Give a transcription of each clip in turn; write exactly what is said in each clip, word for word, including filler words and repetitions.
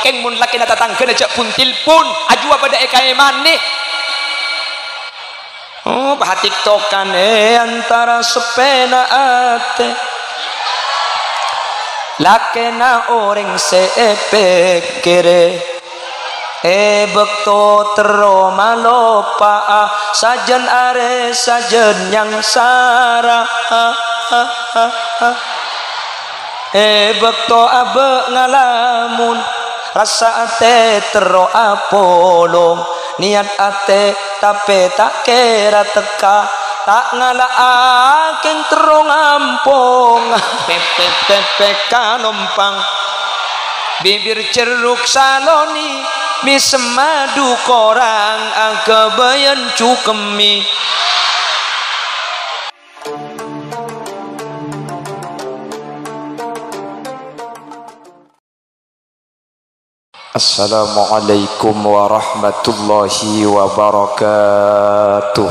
Èng mon lakèna tatangghâna jhâ' pon-telpon, ajuwâ padâ èkaèmanè. Oh, paha-tiktokan è antara seppèna atè. Lakèna orèng sè èpèkkèrè. È bâkto terro maloppa'a, sajân arè sajân nyangsara. È bâkto abâ' ngalamon, rassa atè terro apolong. Niyat atè, tapè ta' kèra tekka. Ta' ngala'a kèng terro ngampong. Pèpè, pèpè, kalompang. Bibir cerruk salonè, mèsem madu korang, aghâbâyân cukemmè. Assalamualaikum warahmatullahi wabarakatuh.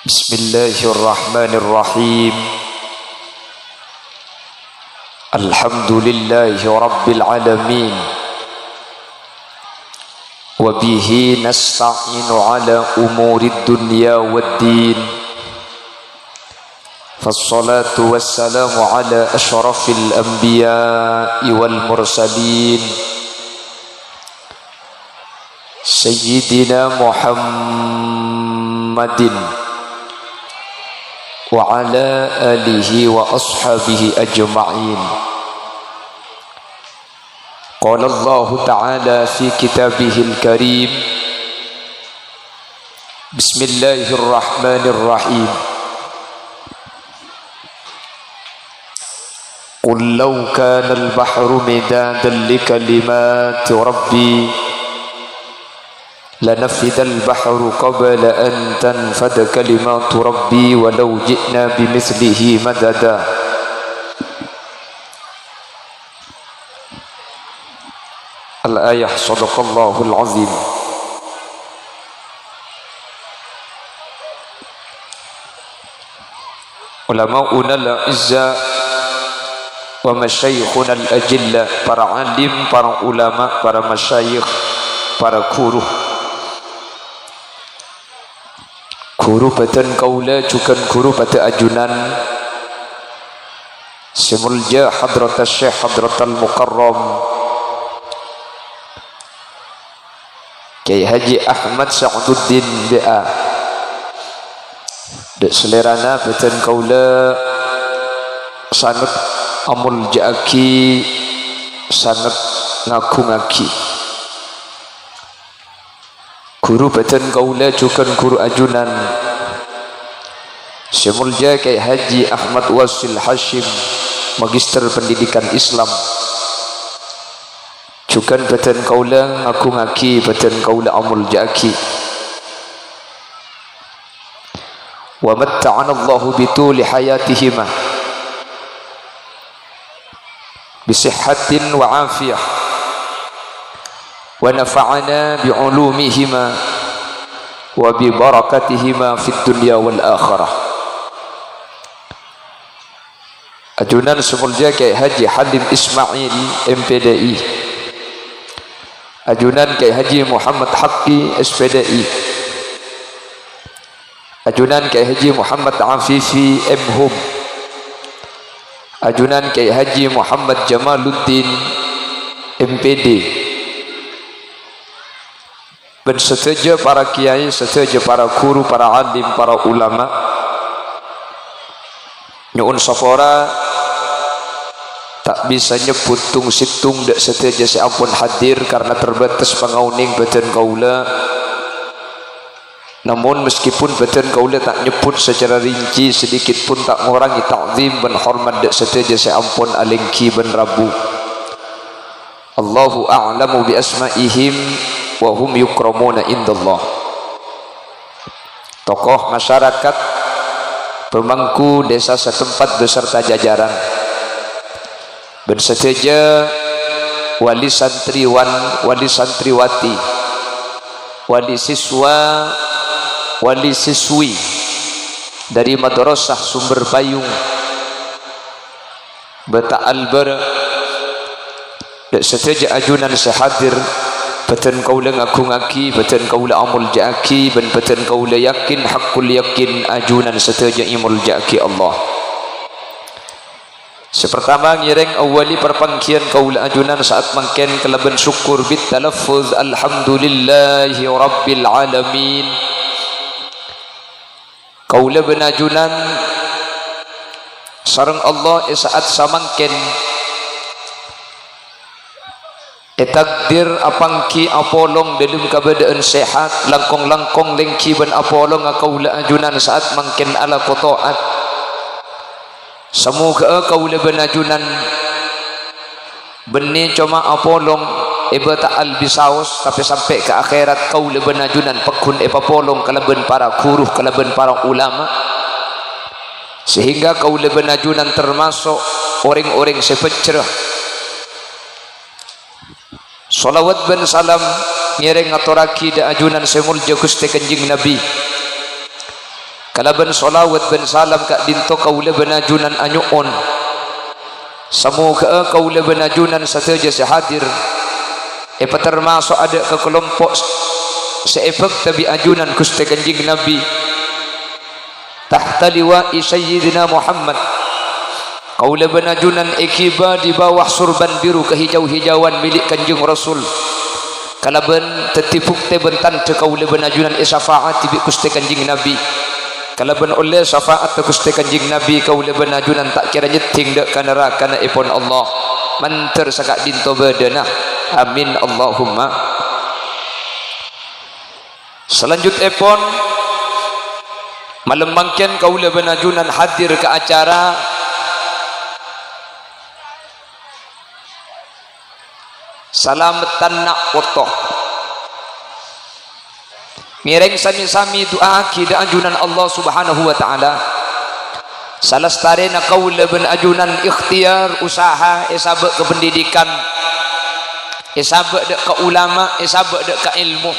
Bismillahirrahmanirrahim. Alhamdulillahi rabbil alamin. Wa bihi nasta'inu ala umurid dunya wad din. Fassalatu wassalamu ala asyrafil anbiya'i wal mursalin. Sayyidina Muhammadin wa ala alihi wa ashabihi ajma'in. Qala Allahu ta'ala fi kitabihil karim, Bismillahirrahmanirrahim. Qul law kanal bahru midadan li kalimati rabbi lanafidal bahru qabla an tanfada kalimatu rabbi walau ji'na bimithlihi madada. Al-ayah, sadaqallahul azim. Ulama'unal a'izza wa masyayikhunal ajilla, para alim, para ulama, para masyayikh, para guru. Guru bhâdhân kaulâ jhughân guru padâ ajunan sè molja Hadratus Syekh Hadratal Mukarram Kyai Haji Ahmad Sa'duddin B A. Dâ' salèrana bhâdhân kaulâ sanget amolja'aghi, sanget ngagungaghi. Guru bhâdhân kaulâ jhughân guru ajunan sè molja Kyai Haji Ahmad Wasil Hasyim, Magister Pendidikan Islam. Jhughân bhâdhân kaulâ ngagungaghi, bhâdhân kaulâ amolja'aghi. Wa matta'anallahu bituli hayatihima bisihhatin wa afiyah, wa nafa'ana bi ulumihima wa bi barakatihima fid dunya wal akhirah. Ajunan sè molja Kyai Haji Halim Ismail, M P D I. Ajunan Kyai Haji Muhammad Haqqi, S P D I. Ajunan Kyai Haji Muhammad Afifi, M Hum. Ajunan Kyai Haji Muhammad Jamaluddin, M P D. Bân sadhâjâ para kèyaè, sadhâjâ para ghuru, para alim, para ulama. Nyo'on sapora, ta' bisa nyebbhut tong-sèttong dâ' sadhâjâ sè ampon hadir karna terbatas pangaonèng bhâdhân kaulâ. Namon, meskipun bhâdhân kaulâ ta' nyebbhut sacara rinci, sedikit pun ta' ngorangè ta'zim bân hormat dâ' sadhâjâ sè ampon alèngghi bân rabu. Allahu a'lamu bi asma'ihim wa hum yukramuna indallah. Tokoh masyarakat, pemangku desa setempat beserta jajaran. Bân sadhâjâ wali santriwan, wali santriwati, wali siswa, wali siswi dhâri Madrasah Sumber Payung, Bata' Albârâ', dâ' sadhâjâ ajunan sè hadir, bâdân kaulâ ngagungngaghi, bâdân kaulâ amoljâ'aghi, bân bâdân kaulâ yakin, haqqul yakin, ajunan sadhâjâ èmoljâ'aghi Allah. Sè partama, ngèrèng awwali parpangghiyân kaulâ ajunan sa'at mangkèn kalabân sokkor bit talaffuz, "Alhamdulillahi Rabbil Alamin." Kaulâ bân ajunan sareng Allah è sa'at samangkèn ètakdir apangghi apolong dâlem kabâdâ'ân sehat, langkong-langkong lèngghi bân apolonga kaulâ ajunan sa'at mangkèn alako to'at. Samoghâ'â kaulâ bân ajunan bânnè coma apolong è Bata' Albisaos, tapè sampè' ka akhèrat kaulâ bân ajunan pagghun èpapolong kalabân para ghuru, kalabân para ulama, sehingga kaulâ bân ajunan termaso' orèng-orèng sè pèccerra. Shalawat bân salam ngèrèng ngatorraghi dâ' ajunan sè moljâ Ghustè Kanjeng Nabbhi. Kalabân shalawat bân salam ka'dinto kaulâ bân ajunan anyo'on, samoghâ'â kaulâ bân ajunan sadhâjâ sè hadir èpatermaso'a dâ' ka kalompo' sè èbhâkta bi' ajunan Ghustè Kanjeng Nabbhi. Tahta liwa'i Sayyidina Muhammad. Kaulâ bân ajunan èghibâ di bawah sorban biru kehijau-hijauan milik Kanjeng Rasul. Kalabân dhâddhi buktè bân tandhâ kaulâ bân ajunan èsafa'ati bi' Ghustè Kanjeng Nabbhi. Kalabân ollè safa'atta Ghustè Kanjeng Nabbhi, kaulâ bân ajunan ta' kèra nyeddhing dâ' ka narakana èpon Allah. Mandhâr saka'dinto bâdâna. Amin, Allahumma. Salanjutèpon, malem mangkèn kaulâ bân ajunan hadir ka acara salameddhân na' poto. Ngèrèng sami-sami du'aaghi dâ' ajunan Allah Subhanahu wa Ta'ala. Salastarèna kaulâ bân ajunan ikhtiyar usaha èsabâ' ka pendidikan, èsabâ' dâ' ka ulama, èsabâ' dâ' ka èlmo.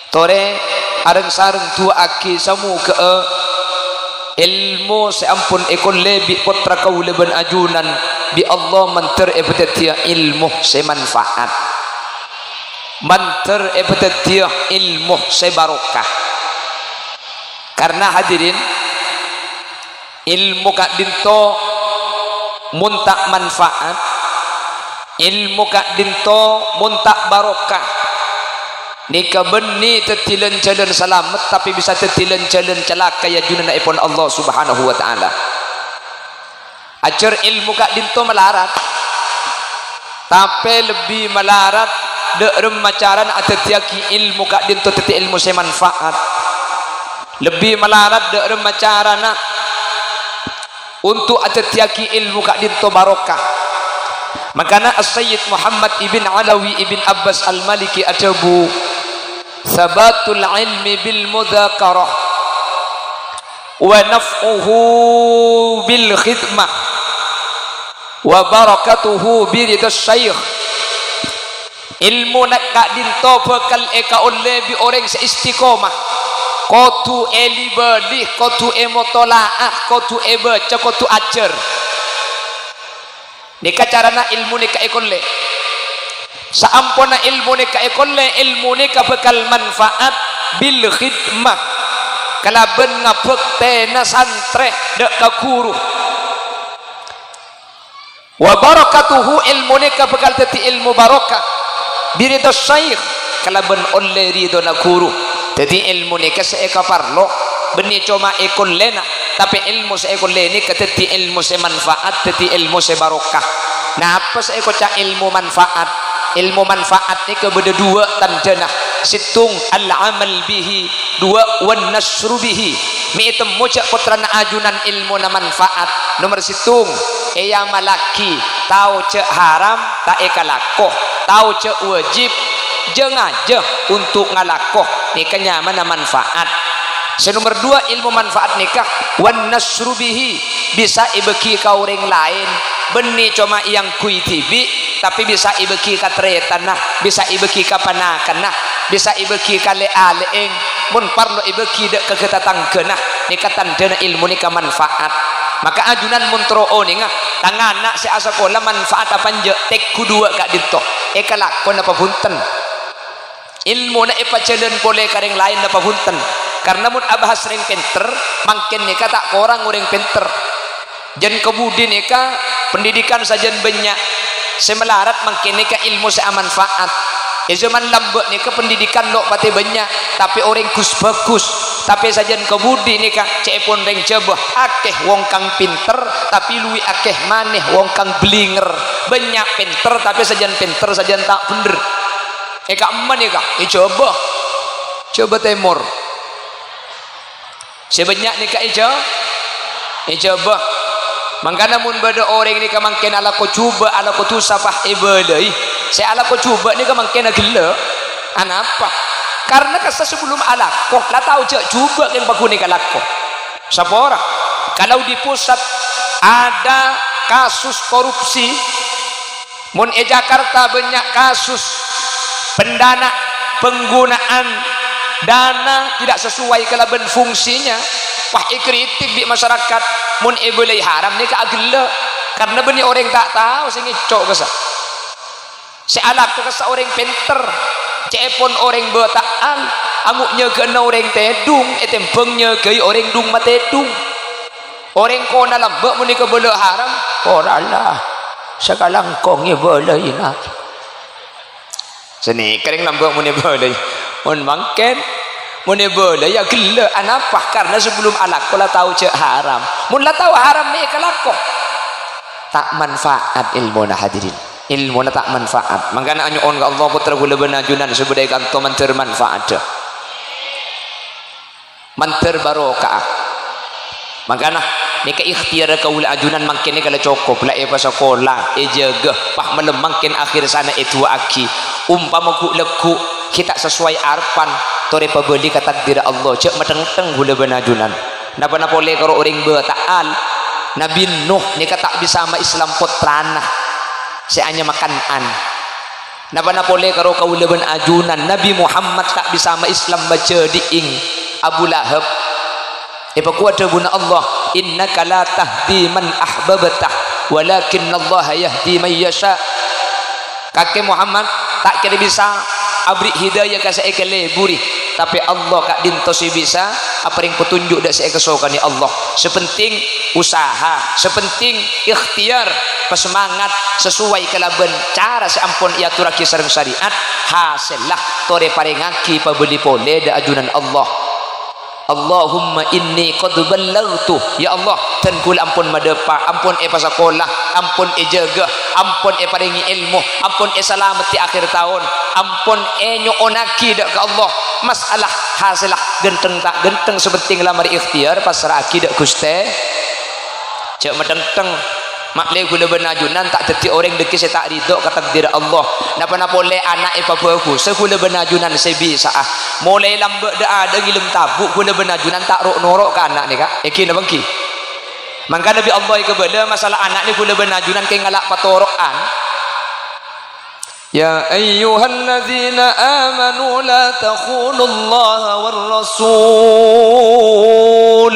Torè areng-sareng du'aaghi samoghâ'â èlmo sè ampon èkollè bi' pottra kaulâ bân ajunan bi' Allah mandhâr èpadhâddhiyâ èlmo sè manfaat. Mandhâr èpadhâddhiyâ èlmo sè barokah. Karna hadirin, èlmo ka'dinto mon ta' manfaat, èlmo ka'dinto mon ta' barokah, nèka bânnè dhâddhi lan-jhâlân salamet, tapè bisa dhâddhi lan-jhâlân calaka è ajunannaèpon Allah Subhanahu wa Ta'ala. Ajhâr èlmo ka'dinto malarat, tapè lebbi malarat dâ' remma carana adhâddhiyâghi èlmo ka'dinto dhâddhi èlmo sè manfaat. Lebbi malarat dâ' remma carana onto' adhâddhiyâghi èlmo ka'dinto barokah. Mangkana As-Sayyid Muhammad ibn Alawi ibn Abbas Al-Maliki adhâbu, "Tsabatul ilmi bil mudzakarah, wa naf'uhu bil khidmah, wa barakatuhu bi ridha syaikh." Èlmo na-, ka'dinto bhâkal èkaollè bi' orèng sè istiqomah. Kodhu èli-bâli, kodhu èmotola'ah, kodhu èbâca, kodhu ajhâr. Nèka carana èlmo nèka èkollè. Saamponna èlmo nèka èkollè, èlmo nèka bhâkal manfaat bil khidmah, kalabân ngabhâktèna santrè dâ' ka ghuru. Wa barakatuhu, èlmo nèka bhâkal dhâddhi èlmo barokah. Bi ridha syaikh, kalabân ollè ridhona ghuru. Dhâddhi èlmo nèka sè èkaparlo, bânnè coma èkollèna, tapè èlmo sè èkollè nèka dhâddhi èlmo sè manfaat, dhâddhi èlmo sè barokah. Napa sè èkoca' èlmo manfaat? Èlmo manfaat nèka bâdâ duwâ' tandhâna. Sèttong, al-amal bihi. Duwâ', wan nasru bihi. Mè' ètemmo jhâ' pottrana ajunan èlmona manfaat. Nomer sèttong, èamallaghi, tao jhâ' haram, ta' èkalako, tao jhâ' wajib, jhâ-ngajhâ onto' ngalako. Nèka nyamana manfaat. Sè nomer duwâ', èlmo manfaat nèka, wan nasru bihi, bisa èbâghi ka orèng laèn. Bânnè coma èangghuy dhibi', tapè bisa èbâgi ka tarètanna, bisa èbâgi ka panakanna, bisa èbâgi ka lè'-alè'èng, mon parlo èbâgi dâ' ka tatanggâna. Nèka tandhâna èlmo nèka manfaat. Maka ajunan mon terro onènga, tang ana' sè asakola manfaat apa enjâ', tèngghu duwâ' ka'dinto. Èkalako napa bhunten? Èlmona èpajhâlân polè ka rèng laèn napa bhunten? Karna mon abahas rèng pènter, mangkèn nèka ta' korang orèng pènter. Jân kabudi nèka pendidikan sajân bânnya' sè malarat, mangkèn nèka èlmo sè amanfaat. È jhâman lambâ' nèka pendidikan lo' patè bânnya', tapè orèng ghus-bhâghus. Tapè sajân kabudi nèka cè'èpon rèng Jhâbâ, akè wong kang pènter, tapè luwih akè manè wong kang bhâlingèr. Bânnya' pènter, tapè sajân pènter sajân ta' bhendher. È ka'emma nèka, è Jhâbâ. Jhâbâ Tèmor. Sè bânnya' nèka è Jhâ-, è Jhâbâ. Mangkana mon bâdâ orèng nèka mangkèn alako jhubâ', alako dhusa, pas èbâlâi. Sè alako jhubâ' nèka mangkèn aghellâ'. Anapa? Karna kassa' sabellunna alako, la tao jhâ' jhubâ' kèng paghun èkalako. Sapora. Kalau di pusat ada kasus korupsi, Mon è Jakarta bânnya' kasus pendana-, penggunaan dana tidak sesuai kalabân fungsinya, wah, èkritik bi' masyarakat. Mon èbâlâi haram nèka aghellâ', karna bânnè orèng ta' tao sè ngèco' kassa'. Sè alako kassa' orèng pènter, cè'èpon orèng bâta'an, ango' nyagâna orèng tèdung, ètèmbhâng nyagâi orèng dung-matèdung. Orèng kona lambâ' mon èkabâlâ haram, ora la, sakalangkong èbâlâina. Sanèka rèng lambâ' mon èbâlâi. Mon mangkèn, mon èbâlâi aghellâ'. Anapa? Karna sabellunna alako la tao jhâ' haram. Mon la tao haram mè' èkalako. Ta' manfaat èlmona, hadirin. Èlmona ta' manfaat. Mangkana anyo'on ka Allah, pottra kaulâ bân ajunan sè bâdâ è kanto mandhâr manfaadda. Mandhâr barokah. Mangkana, nèka ikhtiyarra kaulâ ajunan mangkèn nèka la cokop, la èpasakola, èjâgâ, pas malem mangkèn akhèr sana èdu'aaghi. Ompama ghu'-lagghu' ghi' ta' sasowai arebbhân, torè pabâli ka takdirra Allah, jhâ' mathèngthèng kaulâ bân ajunan. Napa-napa polè karo orèng bâta'an, Nabi Nuh nèka ta' bisa maèslam pottrana sè anyama Kan'an. Napa-napa polè karo kaulâ bân ajunan, Nabi Muhammad ta' bisa maèslam majâdi'ing Abu Lahab. Èpakowa dhâbuna Allah, "Innaka la tahdi man ahbabta, walakinnallaha yahdi man yasha." Kakè Muhammad ta' kèra bisa aberri' hidayah ka sè èkaleburi, tapè Allah ka'dinto sè bisa aparèng patonjhu' dâ' sè èkasokanè Allah. Sè penting usaha, sè penting ikhtiyar, pasemangat sasowai kalabân cara sè ampon èatorraghi sareng syariat, hasèlla torè parèngaghi pabâli polè dâ' ajunan Allah. Allahumma inni qad ballaghtu. Ya Allah, dân kaulâ ampon madhâpa', ampon èpasakola, ampon èjâgâ, ampon èparèngè èlmo, ampon èsalameddhi akhèr taon, ampon ènyo'onnaghi dâ' ka Allah. Masalah hasèlla ghântheng ta' ghântheng, sè penting la marè ikhtiyar, passra'aghi dâ' Ghustè. Jhâ' mathèngthèng. Ma'lè kaulâ bân ajunan ta' dhâddhi orèng dhâggi' sè ta' ridho ka takdirra Allah. Napa-napa polè ana' èpabhâghus, kaulâ bân ajunan sè bisa'a. Molaè lambâ' dâ'-adâ' ngèlem tabu', kaulâ bân ajunan ta' ro'-noro' ka ana' nèka. Èngghi napa èngghi? Mangkana bi' Allah èkabâlâ masalah ana' nèka kaulâ bân ajunan kèng ngala' patoro'an. Ya ayyuhalladzina amanu la takhunullaha war rasul.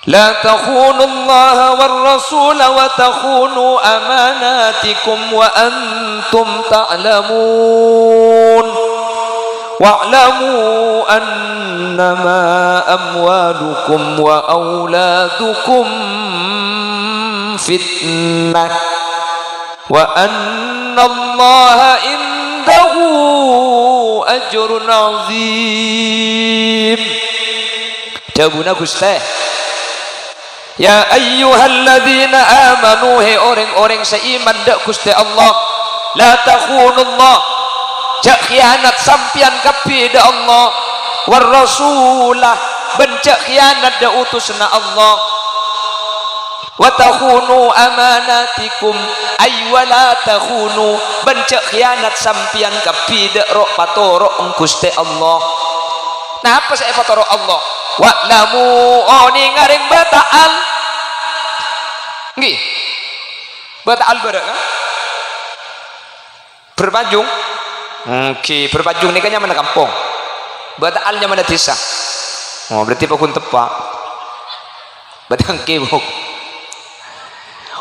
La takhunullaha war rasula wa takhunu amanatikum wa antum ta'lamun. Wa'lamu annama amwalukum wa auladukum fitnah. Wa annallaha indahu ajrun azim. Dhâbuna Ghustè, "Ya ayyuhalladzina amanu, he orèng-orèng sè iman dâ' Ghustè Allah, la takhunullah, jhâ' khiyanat sampèyan kabbhi dâ' Allah, war rasula, bân jhâ' khiyanat dâ' utusanna Allah." "Wa takhunu amanatikum, ay wa la takhunu, bân jhâ' khiyanat sampèyan kabbhi dâ' ro'-patoro'en Ghustè Allah." Napa sè èpatoro' Allah? "Wa'lamu, onènga rèng bâta'an, Ènggi. Bata'al bârâ', kan? Bârpajung. Ènggi, Bârpajung nèka nyamana kampong. Bata'al nyamana dhisa. Oh, berarti paggun teppa'. Berarti ènggi, Bu.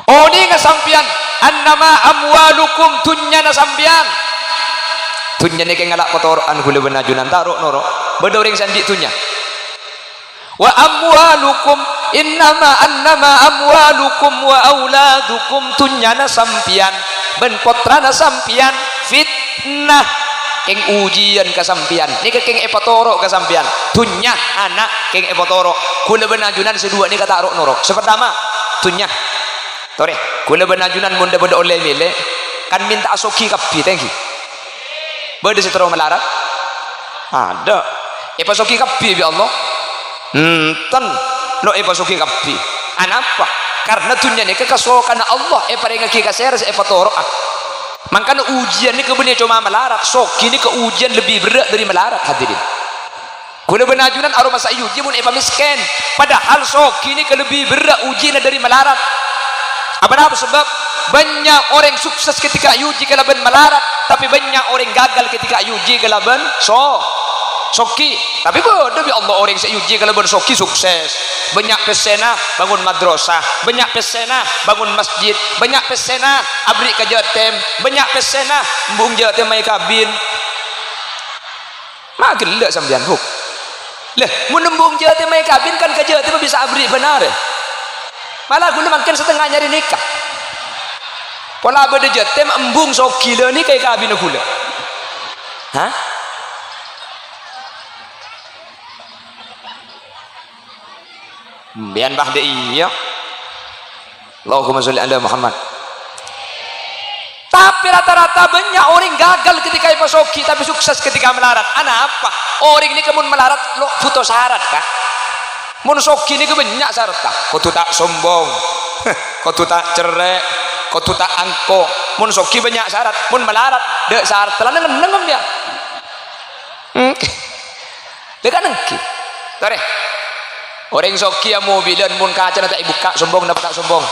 Onènga sampèyan, "Innama amwalukum," dhunnyana sampèyan. Dhunnya nèka ngala' patoro'an ghulâ bân ajunan, ta' ro'-noro'. Bâdâ orèng sè andi' dhunnya. "Wa amwalukum, innama, innama amwalukum wa auladukum," dhunnyana sampèyan bân pottrana sampèyan fitnah, kèng ujiyân ka sampèyan. Nèka kèng èpatoro' ka sampèyan. Dhunnya, ana', kèng èpatoro'. Ghulâ bân ajunan sè duwâ' nèka ta' ro'-noro'. Sè partama, dhunnya. Torè, ghulâ bân ajunan mon dhâ-, bâdâ ollè mèlè, kan mènta'a soghi kabbhi, ta' ènggi? Bâdâ sè terro malarat? Adâ'. Èpasoghi kabbhi bi' Allah? Enten, lo' èpasoghi kabbhi. Anapa? Karna dhunnya nèka kasokanna Allah èparèngaghi ka sèra sè èpatoro'a. Mangkana ujiyân nèka bânnè coma malarat, soghi nèka ujiyân lebbi berrâ' dâri malarat, hadirin. Ghulâ bân ajunan aromasa èuji mon èpamèskèn, padahal soghi nèka lebbi berrâ' ujina dâri malarat. Aponapa sabâb? Bânnya' orèng sukses ketika èuji kalabân malarat, tapè bânnya' orèng gagal ketika èuji kalabân so-, soghi. Tapè bâdâ bi' Allah orèng sè èuji kalabân soghi sukses. Bânnya' pèssèna bângon madrasah, bânnya' pèssèna bângon masjid, bânnya' pèssèna aberri' ka yatim, bânnya' pèssèna embung yatim maèkabin. Ma' ghellâ' sampèyan, Bu. Lah, mon embung yatim maèkabin kan ka yatim bisa aberri' bân arè. Mala ghulâ mangkèn satengnga nyarè nèka. Pola bâdâ yatim embung soghi la nèka èkabina ghulâ. Hah? Sampèyan, Bah, dâ' iyâ. Allahumma sholli ala Muhammad. Tapè rata-rata bânnya' orèng gagal ketika èpasoghi, tapè sukses ketika malarat. Anapa? Orèng nèka mon malarat, lo' bhuto sarat, Ka'. Mon soghi nèka bânnya' saratta. Kodhu ta' sombong. Kodhu ta' cerrè'. Kodhu ta' angko. Mon soghi bânnya' sarat. Mon malarat, dâ' sarat. Tellana ngenneng, ya. Hmm. Lha kan ènggi. Torè. Orèng soghi amobilan mon kacana ta' èbukka', sombong napa ta' sombong?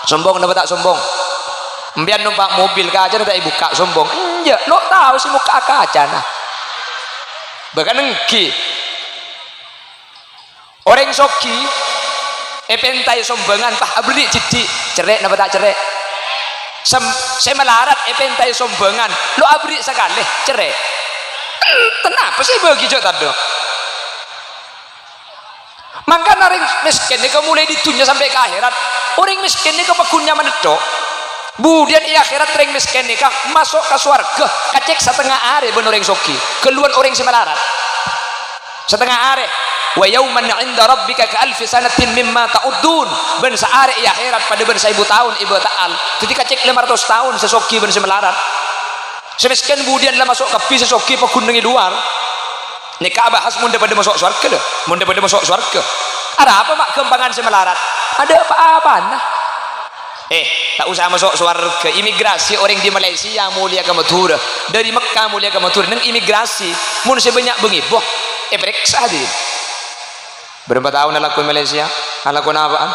Sombong napa ta' sombong? Sampèyan nompa' mobil kacana ta' èbukka', sombong? Enjâ', lo' tao sè mokka'a kacana. Bahkan ènggi. Orèng soghi èpèntaè sombhângan, pas aberri' jhidhi', cerrè' napa ta' cerrè'? Sem-, sè malarat èpèntaè sombhângan, lo' aberri' sakalè, cerrè'. Enten apa sè èbâgi jhâ' tadâ'? Mangkana orèng mèskèn nèka molaè è dhunnya sampè' ka akhèrat. Orèng mèskèn nèka paggun nyamana tho'. Budiyân è akhèrat orèng mèskèn nèka maso' ka sowarghâ kacèk satengnga arè bân orèng soghi, ghâlluwân orèng sè malarat. Satengnga arè. "Wa yauman 'inda rabbika ka alfi sanatin mimma ta'uddun." Bân saarè è akhèrat padâ bân saèbu taon è bata'al. Dhâddhi kacèk lèma ratos taon sè soghi bân sè malarat. Sè mèskèn budiyân la maso' kabbhi, sè soghi paggun neng è lowar. Nèka abahas mon dhâ-padâ maso' sowarghâ, lho. Mon dhâ-padâ maso' sowarghâ. Arapa ma' ghâmpangan sè malarat? Adâ' pa-apana. Eh, ta' osa maso' sowarghâ. Imigrasi orèng di Malaysia molèya ka Madhurâ. Dâri Mekka molèya ka Madhurâ. Neng imigrasi, mon sè bânnya' bângèbo, èparèksa, hadirin. Bârâmpa taon alako è Malaysia? Alako napa'an?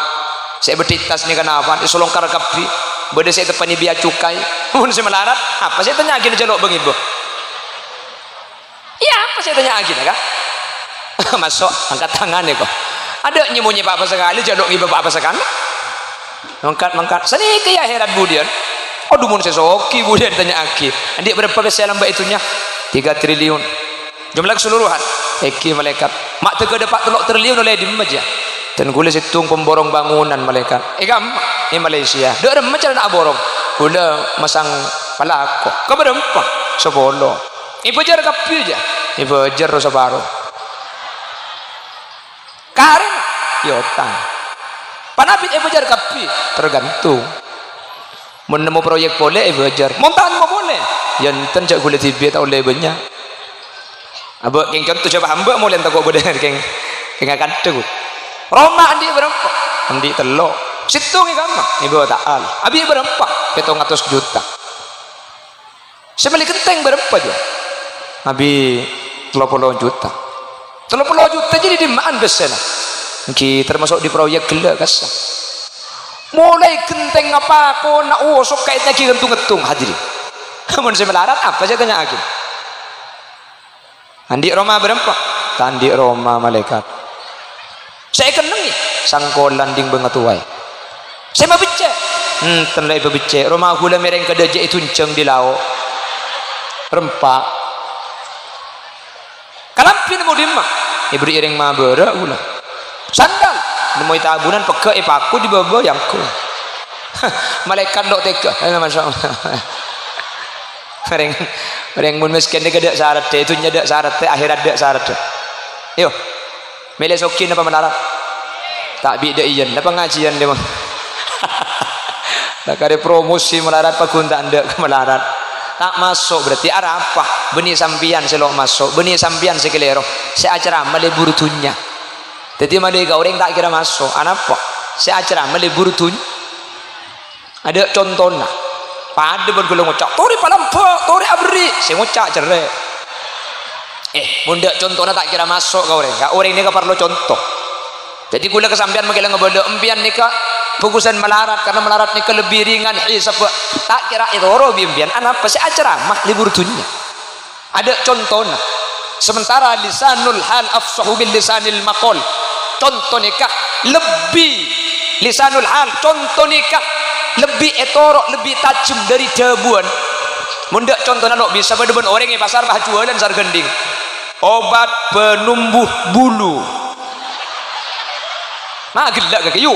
Sè èbâdhi tas nèka napa'an? Èsolongkar kabbhi. Bâdâ sè èteppa'è bèya cukai. Mon sè malarat, apa sè ètanya'aghina jhâ' lo' bângèbo? Iyâ, apa sè ètanya'aghina, Ka'? Maso', angkat tangan, èko. Adâ' nyè-monyè pa-apa sakalè, jhâ' lo' ngèbâ pa-apa sakalè. Mangkat, mangkat. Sanèka è akhèrat budiyân. Adhu, mon sè soghi budiyân ètanya'aghi. Andi' bârâmpa pèssè lambâ' è dhunnya? Tiga triliun. Jumlah keseluruhan. Ènggi malaèkat. Ma' tèghâ dâpa' tello' triliun ollè è dimma, jâ? Dân ghulâ sèttong pemborong bangunan, malaèkat. È kamma? È Malaysia. Dâ' remma carana aborong? Ghulâ masang palako. Ka bârâmpa? Sapolo. Èbâjâr kabbhi, jâ? Èbâjâr ro saparo. Karèna? Iyâ otang. Panabit èbâjâr kabbhi? Tergantung. Mon nemmo proyek polè, èbâjâr. Mon ta' nemmo polè, yâ enten, jhâ' ghulâ dhibi' ta' ollè bânnya'. Abâ' kèng conto jhâ' hamba molè tako' bâdâ kèng, kèng akantha, Bu. Roma andi' bârâmpa? Andi' tello'. Sèttong è kamma? È bata'al. Abi' bârâmpa? Pèttong atos juta. Sè mellè ghentèng bârâmpa, jâ? Abi' tello polo juta. Tello polo juta jâ è dimma'an pèssèna? Ènggi tamaso' di proyek ghellâ' kassa. Molaè ghenteng apa kona, oh, sok kaètna ghi' ngettung-ngettung, hadirin. Mon sè malarat, apa sè ètanya'aghi? Andi' roma bârâmpa? Ta' andi' roma, malaèkat. Sè èkennengngè? Sangkolan ding bângatowaè. Sè mabeccè'? Enten la èpabeccè'. Roma ghulâ mèrèng kadâjâ èdunjhâng dâri lao'. Rempa'. Kalambhi nemmo dimma? Èberri' rèng mabârâ' ghulâ. Sandal. Nemmo è tabunan, pegghâ' èpaku è bâbâ èangghuy. Malaèkat lo' tèghâ. Eh, masya Allah. Rèng, rèng mon mèskèn nèka dâ' saradhâ, è dhunnya dâ' saradhâ, akhèrat dâ' saradhâ. Yo. Mèlè soghi napa malarat? Ta' bi' dâ' iyân, napa ngajhiyân, dâ' mon? La karè promosi malarat, paghun ta' endâ' ka malarat. Ta' maso' berarti arapa? Bânnè sampèyan sè lo' maso', bânnè sampèyan sè kalèro. Sè acaramah lebur dhunnya. Dhâddhi malè ka orèng ta' kèra maso'. Anapa? Sè acaramah lebur dhunnya. Adâ' contona. Padâ bân ghulâ ngoca', "Torè palambâ', torè aberri'." Sè ngoca' cerrè'. Eh, mon dâ' contona ta' kèra maso' ka orèng. Ka orèng nèka parlo conto. Dhâddhi ghulâ ka sampèyan mangkèla ngabâlâ, empèyan nèka bhâghusân malarat, karna malarat nèka lebbi ringan hisabbhâ. Ta' kèra ètoro bi' empèyan. Anapa? Sè acaramah lebur dhunnya. Adâ' contona. Sementara lisanul hal afsahu min lisanil maqal. Conto nèka lebbi, lisanul hal, conto nèka lebbi ètoro', lebbi tajhem dâri dhâbuwân. Mon dâ' contona lo' bisa padâ bân orèng è pasar pas juwâlân sar ghândhing. Obat penumbuh bulu. Ma ghellâ' kakè, yu.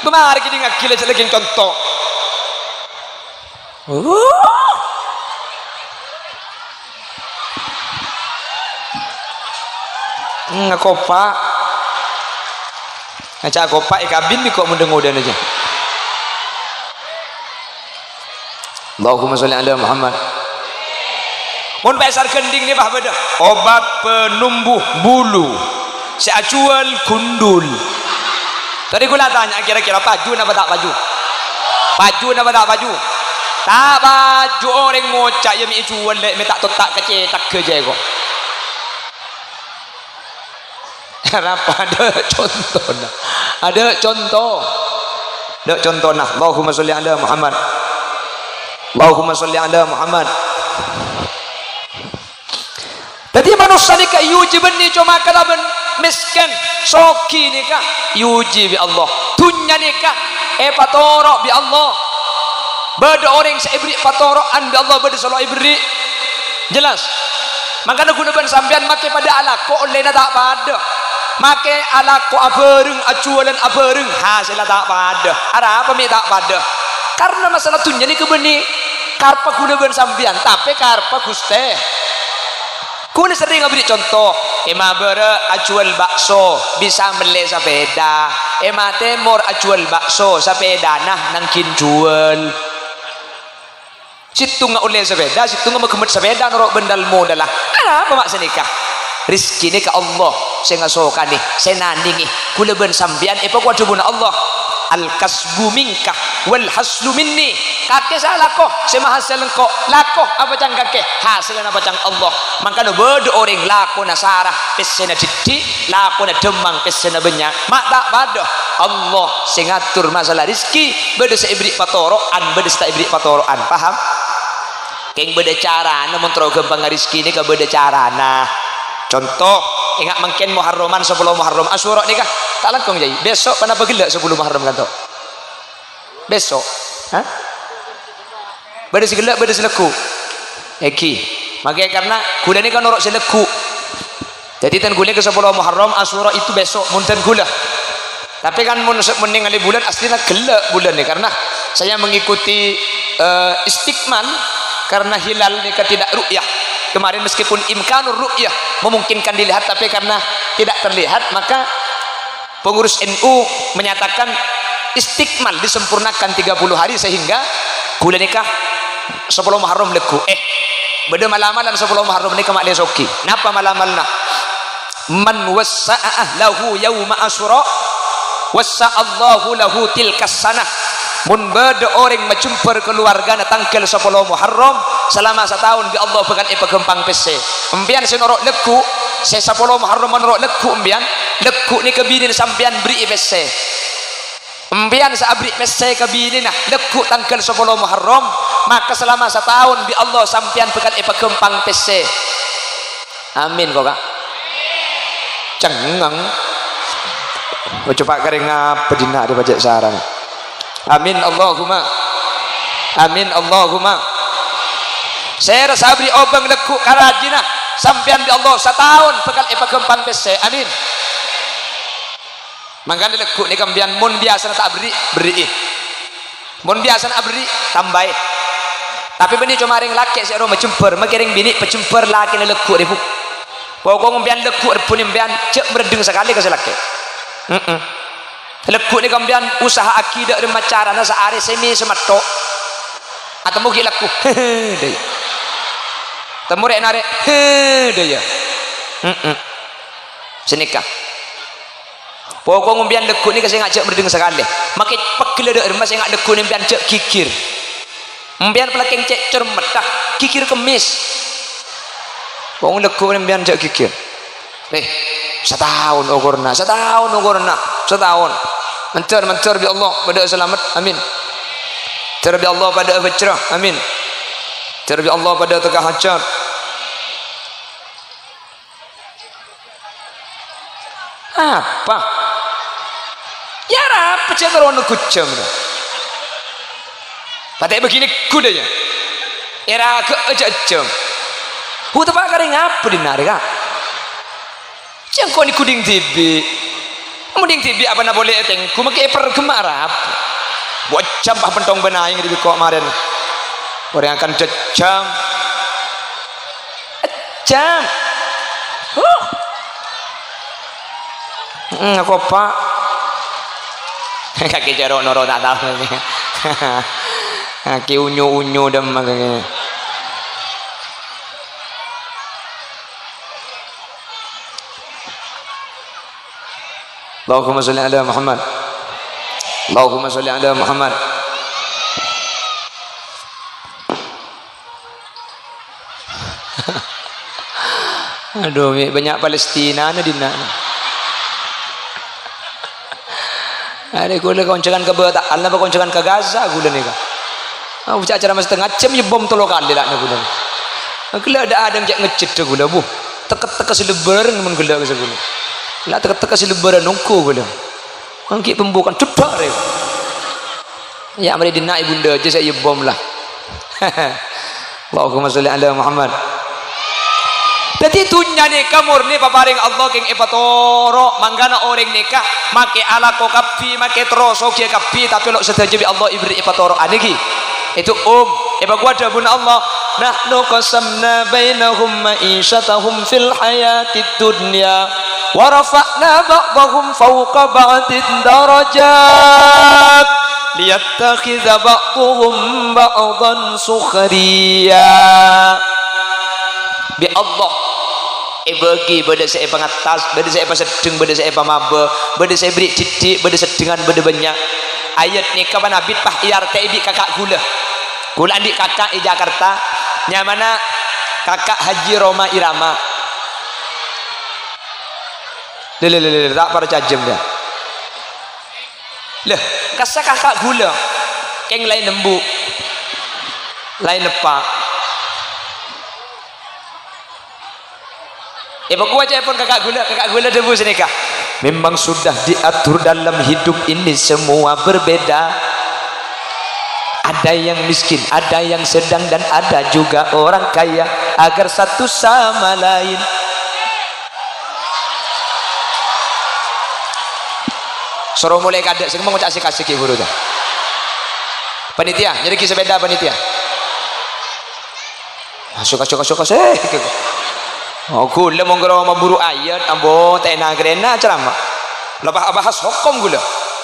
Bâ marè kèdingngaghi la-, lagi conto. Wuh. Ngakopa'. Ngaca' kopa' èkabin bi' ko' mendeng-odeng aja. Allahumma sholli ala Muhammad. Mon pasar gending nèka, Pak, bâdâ obat penumbuh bulu sè ajhuwâl gundul. Tadi kaulâ tanya, kira-kira paju napa ta' paju? Paju napa ta' paju? Ta' paju. Orèng ngoca' iyâ mè' èjhuwâl, lè' mè' ta' totta' ka cèthagghâ jâ' ko'. Arapa adâ' contona? Adâ' conto. Adâ' contona. Allahumma sholli ala Muhammad. Allahumma sholli ala Muhammad. Dhâddhi, manossa nèka èojhibâni coma kalabân mèskèn, soghi nèka èojhi bi' Allah. Dhunnya nèka èpatoro' bi' Allah. Bâdâ orèng sè èberri' patoro'an bi' Allah, bâdâ sè lo' èberri'. Jelas? Mangkana ghulâ bân sampèyan makè padâ alako, ollèna ta' padâ. Makè alako abhâreng, ajhuwâlân abhâreng, hasèlla ta' padâ. Arapa mè' ta' padâ? Karna masalah dhunnya nèka bânnè karebbhâ ghulâ bân sampèyan, tapè karebbhâ Ghustè. Ghulâ serrèng aberri' conto, è Mabârâ' ajhuwâl bakso, bisa mellè sapèda. È Matèmor ajhuwâl bakso, sapèdana nangghing jhuwâl. Sèttonga ollè sapèda, sèttonga maghemmet sapèda noro' bân dal-modalla. Arapa ma' sanèka? Rejhekkè nèka Allah sè ngasokanè, sè nanèngè. Ghulâ bân sampèyan èpakowat dhâbuna Allah, "Al-kasbu minka wal haslu minni." Kakè sè alako, sè mahasèl engko'. Lako apacang kakè, hasèlla apacang Allah. Mangkana bâdâ orèng lakona sara, pèssèna dhiddhi', lakona dhâmmang, pèssèna bânnya'. Ma' ta' padâ. Allah sè ngatur masalah rejhekkè, bâdâ sè èberri' patoro'an, bâdâ sè ta' èberri' patoro'an. Paham? Kèng bâdâ carana, mon terro ghâmpang rejhekkè nèka bâdâ carana. Conto, enga' mangkèn Muharraman, sapolo Muharram, Asyura nèka ta' langkong, Jâi. Bèso' ponapa ghellâ' sapolo Muharram kanto? Bèso'. Hah? Bâdâ sè ghellâ', bâdâ sè lagghu'. Èngghi. Makè karna ghulâ nèka noro' sè lagghu'. Dhâddhi, ten ghulâ ka sapolo Muharram, Asyura itu besok, mon ten ghulâ. Tapi kan mon se-, mon nèngalè bulân, astina ghellâ' bulân nèka, karena saya mengikuti, eh, istikmal, karena hilal nèka tidak ru'yah. Kemarin meskipun imkanur ru'yah, memungkinkan dilihat, tapi karena tidak terlihat, maka pengurus N U menyatakan istikmal, disempurnakan tiga puluh hari, sehingga ghulâ nèka sapolo Muharram lagghu'. Eh, bâdâ mal-amalan sapolo Muharram nèka ma' lè soghi. Napa mal-amalanna? "Man wassa'a ahlahu yauma Asyura, wassa'allahu lahu tilkas sanah." Mon bâdâ orèng majembhâr kaluwargana tangghâl sapolo Muharram, salama sataon bi' Allah bhâkal èpaghâmpang pèssè. Empèyan sè noro' lagghu', sè sapolo Muharram noro' lagghu' empèyan, lagghu' nèka binèna sampèyan berri'i pèssè. Empèyan sè abherri' pèssè ka binèna, lagghu' tangghâl sapolo Muharram, maka selama sataon bi' Allah sampèyan bhâkal èpaghâmpang pèssè. Amin, ko', Ka'. Cengngeng. Ojo pa' karè ngapa dinna' rè pajhât sarana. Amin, Allahumma. Amin, Allahumma. Sèra sè abherri' obâng lagghu' ka rajina, sampèyan bi' Allah sataon bhâkal èpaghâmpang pèssè. Amin. Mangkana lagghu' nèka empèyan mon biyasana ta' aberri', berri'i. Mon biyasana aberri', tambâi. Tapè bânnè coma rèng lakè' sè aroma jembhâr, makè rèng binè' pajembhâr lakèna lagghu' rè, Bu. Pokok empèyan lagghu' rebbhuna empèyan, jhâ' maraddheng sakalè ka sè lakè'. Heeh. Lagghu' nèka empèyan usaha'aghi dâ' remma carana saarè sè mè' sè matto'. Atemmo ghi' lagghu'. Dâ' iyâ. Temmo rè'-narè'. Dâ' iyâ. Heeh. Sanèka. Pokok empèyan lagghu' nèka sè ngajhâk maraddheng sakalè. Makè pegghellâ dâ' remma sè nga' lagghu' empèyan jhâ' ghighir. Empèyan palakèng cè' cormetta, ghighir kemmis. Pokok lagghu' empèyan jhâ' ghighir. Eh, sataon okorna, sataon okorna, sataon. Mandhâr, mandhâr bi' Allah padâ salamet. Amin. Mandhâr bi' Allah padâ abhâjjhrâ. Amin. Mandhâr bi' Allah padâ tekka hajhât. Apa? Yâ, arapa jhâ' terro neggu' jhâm, yâ? Patè' bâghi neggu' dâ', yâ? Èraghâ'â jhâ' jhâm. Hu, teppa' karè ngapa dinna' rè, Ka'? Jhâ' engko' neggu' dhing dhibi'. Mon dhing dhibi' apana polè ètèngghu, makè èperghemma arapa? Bâ' jhâm pas pentong bân aèng rè bi' ko' marèn. Orèng akan jhâ' jhâm. Jhâm. Huh. Mm, akopa'. Kakè jhâ' ro'-noro' ta' tao. Kakè unyu-unyu dâmma kakè. Allahumma sholli ala Muhammad. Allahumma sholli ala Muhammad. Adhu, mè' bânnya' Palestinana dinna'. Arè kaulâ konjhângan ka Bata'al napa konjhângan ka Gaza kaulâ nèka. Ah, bâca' ceramah satengnga jhâm, yâ bom tello kalè la'na kaulâ. Ghellâ' dâ' adâ' cè' ngejjhedhâ kaulâ, Bu. Tek-, tekka sè lebbhârân mon ghellâ' ka sè kaulâ. La tek-, tekka sè lebbhârân ongghu kaulâ. Angghi pembukaan, ceddhâ rè. Yâ, marè dinna' ibunda jhâ' sè èbom la. Allahumma sholli ala Muhammad. Dhâddhi, dhunnya nèka mornè paparèng Allah kèng èpatoro', mangkana orèng nèka makè alako kabbhi, makè terro soghi kabbhi, tapè lo' sadhâjâ bi' Allah èberri' èpatoro'a nèka. Itu, um, èpakowa dhâbuna Allah, "Nahnu qasamna bainahum ma'isyatahum fil hayatid dunya." "Wa rafa'na ba'dahum fawqa ba'din darajat, liyattakhidza ba'duhum ba'dan sukhriya." Bi' Allah èbâgi, bâdâ sè èpangattas, bâdâ sè èpaseddheng, bâdâ sè èpamabâ, bâdâ sè èberri' dhiddhi', bâdâ seddhengan, bâdâ bânnya'. Ayat nèka panabit pas èartè'è bi' kaka' ghulâ. Ghulâ andi' kaka' è Jakarta, nyamana kaka' Haji Rhoma Irama. Lè, lè, lè, lè, ta' parcajâ, yâ. Lè, kassa' kaka' ghulâ, kèng laèn embu', laèn eppa'. Èpakowa ca'èpon kaka' ghulâ, kaka' ghulâ dhâbu sanèka. Memang sudah diatur dalam hidup ini semua berbeda. Ada yang miskin, ada yang sedang, dan ada juga orang kaya, agar satu sama lain. Soro molaè kadâ', sè ngoca' asik-asik, ghi' buru, ta. Panitia, nyarèaghi sepeda panitia. Asik, asik, asik, asik. Oh, ghulâ mon karo maburu ayat, ambo tèna-krèna ceramah. La pas abahas hokom ghulâ.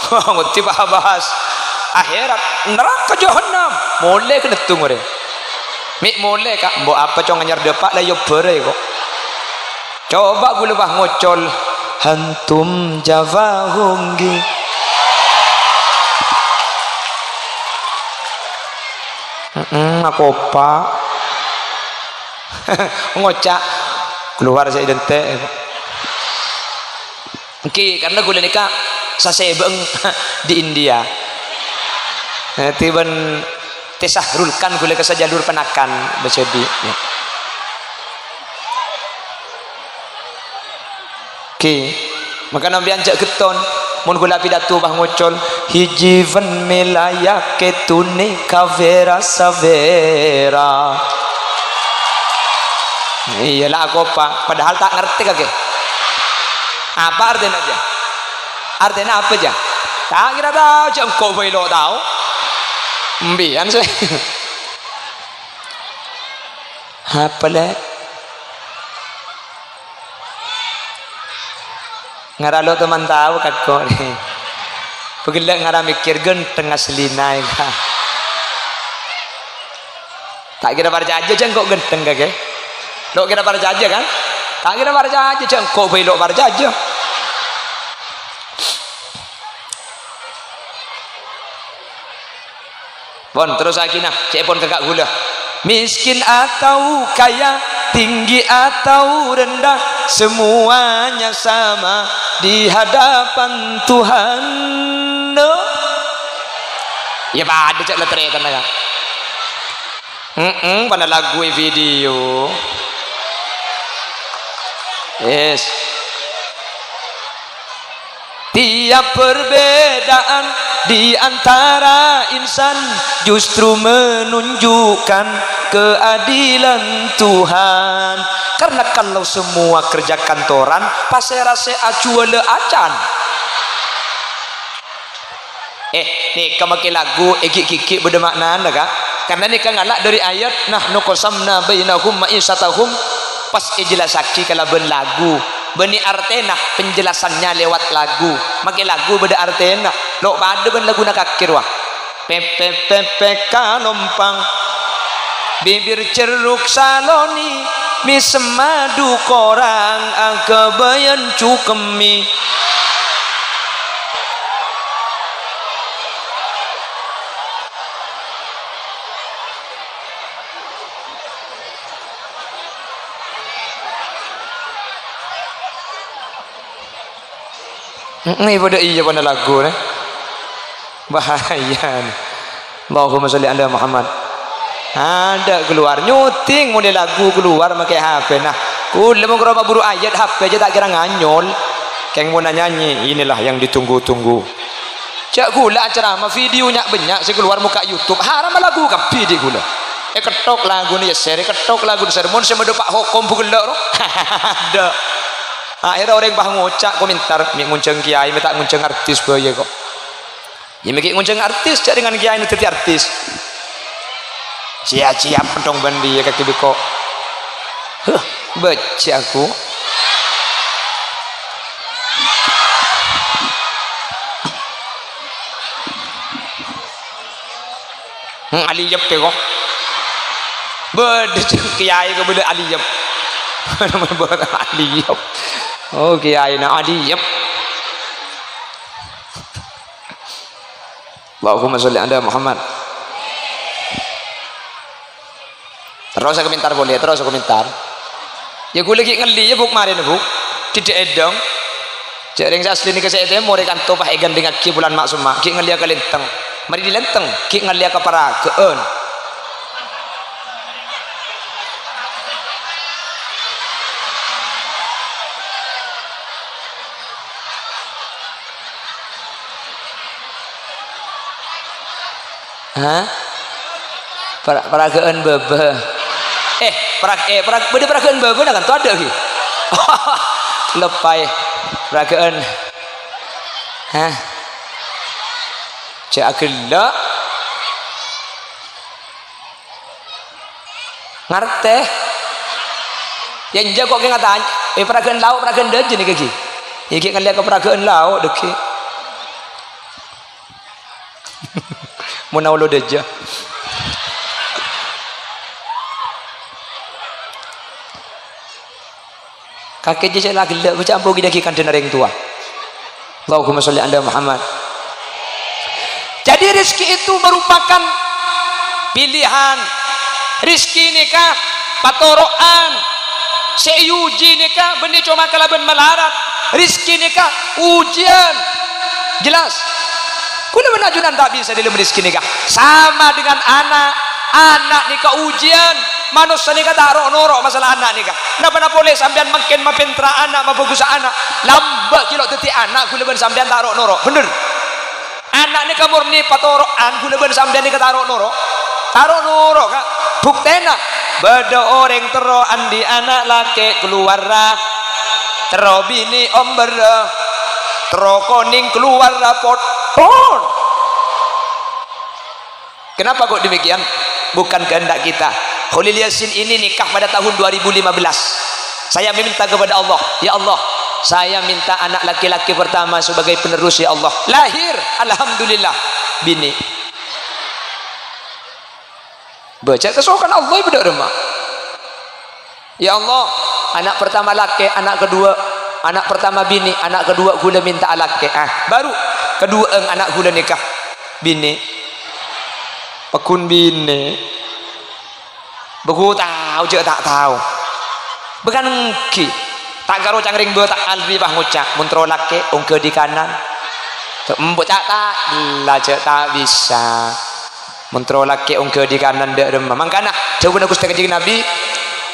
Ngodhi pas abahas akhèrat, naraka jahannam. Molaè kennèng orèng. Mè' molaè, Ka', mbok apa cong anyar dâpa' la èobbhârâ, ko'. Coba ghulâ pas ngocol, "Hantum jawabhum ghi." Heeh, akopa'. Ngoca', keluar sè identik. Èngghi, karena ghulâ nèka Sasèbâ'eng di India. Dhâddhi bân T. Sahrul Khan ghulâ ka sajalur panakan, bâjâdi. Oke. Mangkana sampèyan jhâ' ghetton. Mon ghulâ pidato pas ngocol, "Hijji bân mèla yakètone kavera-savera." Iyâ la, akopa. Padahal ta' ngartè kakè. Apa artèna jâ? Artèna apa jâ? Ta' kèra tao, jhâ' engko' bhâi lo' tao. Sampèyan sè. Apa, Lè'? Ngara lo' toman tao kakko. Pagella' ngara mèkkèr ghântheng aslina, ya. Ta' kèra parcajâ jhâ' engko' ghântheng kakè. Lo' kèra parcajâ, kan? Ta' kèra parcajâ jhâ' engko' bhâi lo' parcajâ. Pon, terrossaghi, nah, cè'èpon kakè ghulâ. Miskin atau kaya, tinggi atau rendah, semuanya sama di hadapan Tuhan. No? Ya, padâ cè' la tarètan, ya. Mm-mm, pada lagu e video. Yes. Tiap perbedaan di antara insan justru menunjukkan keadilan Tuhan. Karena kalau semua kerja kantoran, pasèra sè ajhuwâlâ acan? Eh, nèka makè lagu, eh, ghi'-ghi' bâdâ ma'nana, Ka'. Karna nèka ngala' dâri ayat, "Nahnu qasamna bainahum ma'isyatahum," pas èjellassaghi kalabân lagu. Bânnè artèna penjelasannya lewat lagu. Makè lagu bâdâ artèna. Lo' padâ bân laguna kakè rowa. Pèpè, pèpè kalompang. Bibir cerruk saloni, mèsem madu korang, aghâbâyân cukemmè. Heeh, padâ iyâ, padâ lagu, nè. Bahaya, nè. Allahumma sholli ala Muhammad. Adâ' kalowar, nyuting molaè lagu kalowar makè H P. Nah, ghulâ mon karo paburu ayat, H P jâ ta' kèra nganyol. Kèng mon anyanyi, inilah yang ditunggu-tunggu. Jâ' ghulâ acaramah, video nya'-bânnya' sè kalowar mokka' YouTube, haram lagu kabbhi dhi' ghulâ. Èkettok laguna yèsèr, èkettok laguna yèsèr. Mon sè madhâpa' hokom bu ghellâ' ro. Adâ'. Akhèrra orèng pas ngoca' komentar, "Mè' ngonjhâng kèyaè, mè' ta' ngonjhâng artis bhâi kok." Yâ, mè' ghi' ngonjhâng artis, jâ' dengan kèyaèna dhâddhi artis. Sia-sia peddhong bân dhiyâ kakè bi' ko'. Huh, bâjâ aku. Hmm, aliyep ya, kok. Bâdâ jâng kèyaè kabâlâ aliyep. Aliyep. Oh, kèyaèna aliyep. Allahumma sholli ala Muhammad. Terros komentar polè, terros komentar. Yâ, ghulâ ghi' ngallè, yâ, Bu', marèna, Bu'. Dhidhi' èdhâng. Jâ' rèng sè asli nèka sè ètemmo rè kanto pas èghândhingngaghi bulân ma'-, somma'. Ghi' ngallèya ka lèntèng. Marè dhi' lèntèng, ghi' ngallèya ka paragâ'ân. Hah? Para-, paragâ'ân bâbâ. Eh, para-, eh, para-, bâdâ paragâ'ân bâbâna kan? Tadâ' ghi. Leppaè. Paragâ'ân. Hah? Jâ' aghellâ'. Ngartè? Yâ, enjâ' kok kè ngatanya. Eh, paragâ'ân lao', paragâ'ân dâjâ nèka ghi. Yâ, ghi' ngallèya ka paragâ'ân lao' dâggi'. Mon aolo dâjâ. Kakè jâ sè la ghellâ', bâca ampo ghi dâggi' kandhâna rèng towa. Allahumma sholli ala Muhammad. Jadi, rezeki itu merupakan pilihan. Rezeki nèka patoro'an. Sè èojhi nèka bânnè coma kalabân malarat. Rezeki nèka ujian. Jelas? Kaulâ bân ajunan ta' bisa dâlem rejhekkè nèka. Sama dengan anak. Anak nèka ujian. Manossa nèka ta' ro'-noro' masalah anak nèka. Napa-napa polè sampèyan mangkèn mapèntera anak, mabhâghussa anak. Lambâ' ghi' lo' dhâddhi anak, kaulâ bân sampèyan ta' ro'-noro'. Bhender? Anak nèka morni patoro'an, kaulâ bân sampèyan nèka ta' ro'-noro'. Ta' ro'-noro', Ka'. Buktèna, bâdâ orèng terro andi' ana' lakè' kalowarra, terro binè' ombârrâ, terro konèng kalowarra pot-, pon. Kenapa kok demikian? Bukan kehendak kita. Kholil Yasin ini nikah pada tahun dua ribu lima belas. Saya meminta kepada Allah, "Ya Allah, saya minta anak laki-laki pertama sebagai penerus, ya Allah." Lahir, alhamdulillah, binè'. Bâca kasokan Allah bâdâ rèma. "Ya Allah, anak pertama lakè', anak kedua, anak pertama binè', anak kedua kaulâ mènta'a lakè'." Ah, baru kaduwâ'ân anak kaulâ nèka binè'. Pagghun binè'. Bhâghu tao, jhâ' ta' tao. Bhâkal ènggi. Ta' karo cangkring bâ ta' albi pas ngoca', "Mon terro lakè', ongghâ di kanan." Embu' ta', ta', la jhâ' ta' bisa. Mon terro lakè' ongghâ di kanan dâ' remma. Mangkana, dhâbuna Ghustè Kanjeng Nabi,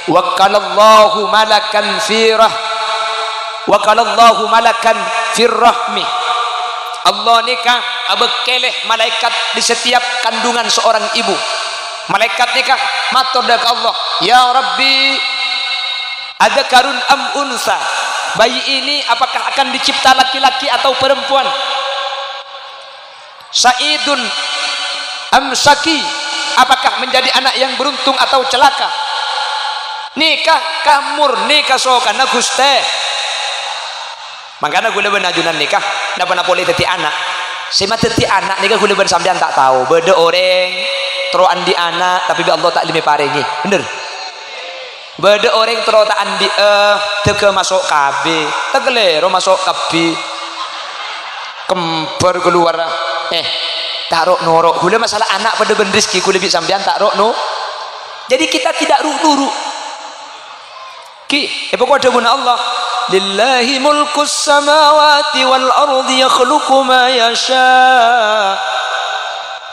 "Wakkalallahu malakan fi rah-, wakkalallahu malakan fir rahmi." Allah nèka abâkkèlè malaèkat di setiap kandungan seorang ibu. Malaèkat nèka mator dâ' ka Allah, "Ya Rabbi, adzakarun am unsa? Bayi ini apakah akan dicipta laki-laki atau perempuan? Sa'idun am syaqi? Apakah menjadi anak yang beruntung atau celaka?" Nèka kamurni kasokanna Ghustè. Mangkana kaulâ bân ajunan nèka, napa-napa polè dhâddhi ana'. Sè madhâddhi ana' nèka kaulâ bân sampèyan ta' tao. Bâdâ orèng terro andi' ana', tapè bi' Allah ta' lèmè parèngè. Bhender? Bâdâ orèng terro ta' andi'â, dâgghâ maso' K B, takalèro maso' K B. Kembhâr kalowarra. Eh, ta' ro'-noro'. Kaulâ masalah ana' padâ bân rejhekkè kaulâ bi' sampèyan ta' ro'-no-, Jadi kita tidak ru'-noro'. Ghi, èpoko' dhâbuna Allah, "Lillahi mulkus samawati wal ardi yakhluqu ma yasha'."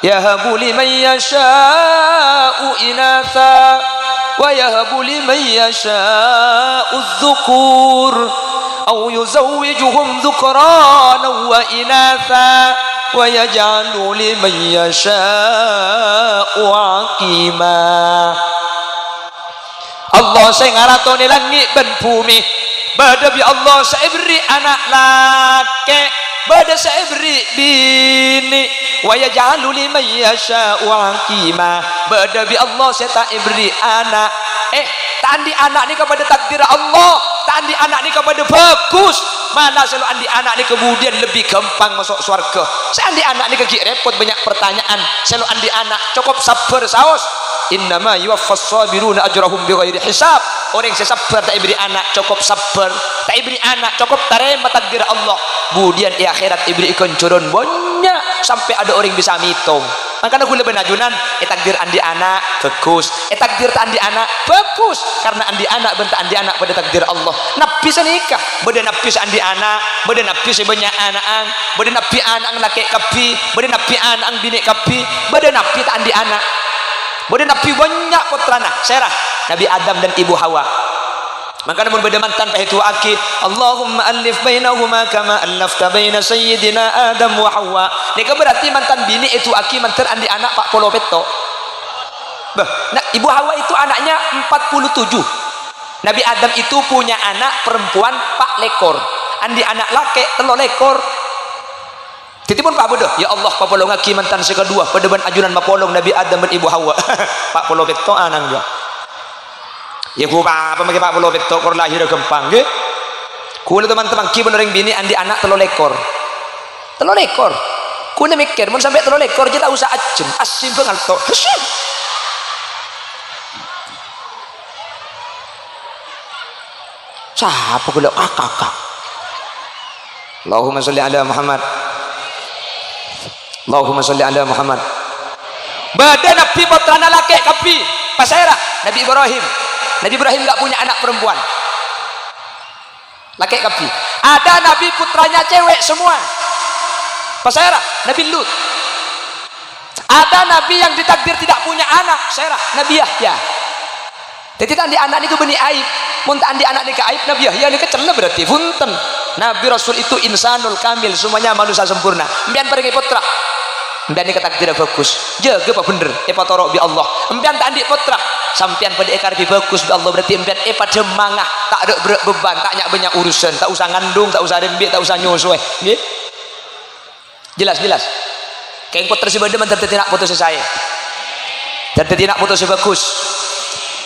Yahabu liman yasha'u inatha, wa yahabu liman yasha'u dhukur, aw yuzawwijuhum dhukranan wa inatha, wa yaj'alu liman yasha'u aqima. Allah sè ngaratonè langngè' bân bhumè. Bâdâ bi' Allah sè èberri' ana' lakè', bâdâ sè èberri' binè'. "Wa yaj'alu liman yasha'u aqima." Bâdâ bi' Allah sè ta' èberri' ana'. Eh, ta' andi' ana' nèka padâ takdir Allah. Ta' andi' ana' nèka padâ bhâghus. Mana sè lo' andi' ana' nèka budiyân lebbi ghâmpang maso' sowarghâ. Sè andi' ana' nèka ghi' rèpot, bânnya' partanya'an. Sè lo' andi' ana' cokop sabbhâr, saos, "Innama yuwaffas sabiruna ajrahum bighairi hisab." Orèng sè sabbhâr ta' èberri' ana' cokop sabbhâr, ta' èberri' ana' cokop tarèma takdir Allah. Budiyân è akhèrat èberri'i ghânjhârân bânnya', sampè' adâ' orèng bisa mètong. Mangkana kaulâ bân ajunan, ètakdir andi' ana', bhâghus. Ètakdir ta' andi' ana', bhâghus. Karna andi' ana' bân ta' andi' ana' padâ takdir Allah. Nabbhi sanèka, bâdâ nabbhi sè andi' ana', bâdâ nabbhi sè bânnya' ana'an, bâdâ nabbhi ana'an lakè' kabbhi, bâdâ nabbhi ana'an binè' kabbhi, bâdâ nabbhi ta' andi' ana'. Bâdâ nabbhi bânnya' pottrana, sèra, Nabi Adam dan Ibu Hawa. Mangkana mon bâdâ mantan, paèdu'aaghi, "Allahumma allif bainahuma kama allafta baina sayyidina Adam wa Hawa." Nèka berarti mantan binè' èdu'aaghi mandhâr andi' ana' pa' polo pètto'. Bâh, nah, Ibu Hawa itu anaknya empat puluh tujuh. Nabi Adam itu punya anak perempuan pa' lèkor. Andi' ana' lakè' tello lèkor. Dhâddhi pon pabudhâ, "Ya Allah, papolongaghi mantan sè kaduwâ padâ bân ajunan mapolong Nabi Adam bân Ibu Hawa." Pa' polo pètto' ana'an, yâ. Yâ, ghu, pa-apa makè pa' polo pètto', kor lahèrra ghâmpang, ghi? Kaulâ, teman-teman, ghi bân orèng binè' andi' ana' tello lèkor. Tello lèkor. Kaulâ mèkkèr, mon sampè' tello lèkor, jhâ' ta' osa ajjhân. Assimbhâng alto. Hasyim. Sapa ghulâ? Kaka', kaka'. Allahumma sholli ala Muhammad. Allahumma sholli ala Muhammad. Bâdâ nabbhi pottrana lakè' kabbhi. Pasèra? Nabi Ibrahim. Nabi Ibrahim nggak punya anak perempuan. Lakè' kabbhi. Ada nabi putranya cewek semua. Pasèra? Nabi Lut. Ada nabi yang ditakdir tidak punya anak, sèra? Nabi Yahya. Dhâddhi ta' andi' ana' nèko bânnè aib. Mon ta' andi' ana' nèka aib, Nabi Yahya nèka cella berarti. Bhunten. Nabi Rasul itu insanul kamil, semuanya manusia sempurna. Empèyan parèngè pottra. Empèyan nèka takdirra bhâghus. Jâgâ pabhendher, èpatoro' bi' Allah. Empèyan ta' andi' pottra. Sampèyan padâ èkarèbhi bhâghus bi' Allah, berarti empèyan èpadâmmangnga. Ta' bher-, bher-, beban, ta' nya'-bânnya' urusan, ta' osa ngandung, ta' osa rembi', ta' osa nyosowè. Ngghi? Jelas, jelas. Kèng pottra sè bâdâ mandhâr dhâddhi na' poto sè saè. Dhâddhi na' poto sè bhâghus.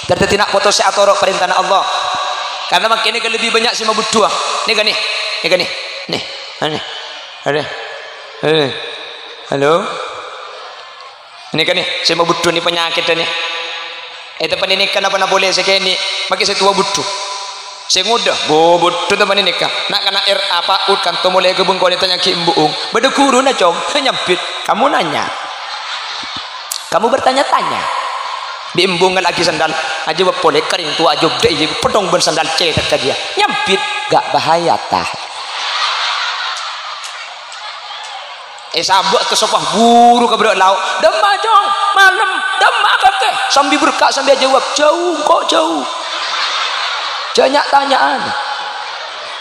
Dhâddhi na' poto sè atoro' parèntana Allah. Karena mangkèn nèka lebbi bânnya' sè mabudhuwâ. Nèka nè, nèka nè. Nè. Anè. Anè. Anè. Halo? Nèka nè, sè mabudhu nè panyakèddhâ nè. È teppa'na nèka napa-napa polè sè kènè', makè sè towa budhu. Sè ngodâ, bo, budhu teppa'na nèka. Na'-kana' R A PAUD kanto molè ka bengkona tanya'aghi embu'ung. Bâdâ ghuruna, Cong, nyambit. Kamu nanya. Kamu bertanya-tanya. Bi' embu'ung ngala'aghi sandal. Ajâwâb polè, kering towa ajâwâb dâ' iyâ, peddhong bân sandal cèthak ka dia. Nyambit, gak bahaya, tah. Èsabâ' to sapa buru ka bârâ' lao'. "Dâmma, Cong, malem, dâmma kakè?" Sambi berka', sambi ajâwâb, "Jâu, engko' jâu." Jâ' nya'-tanya'an.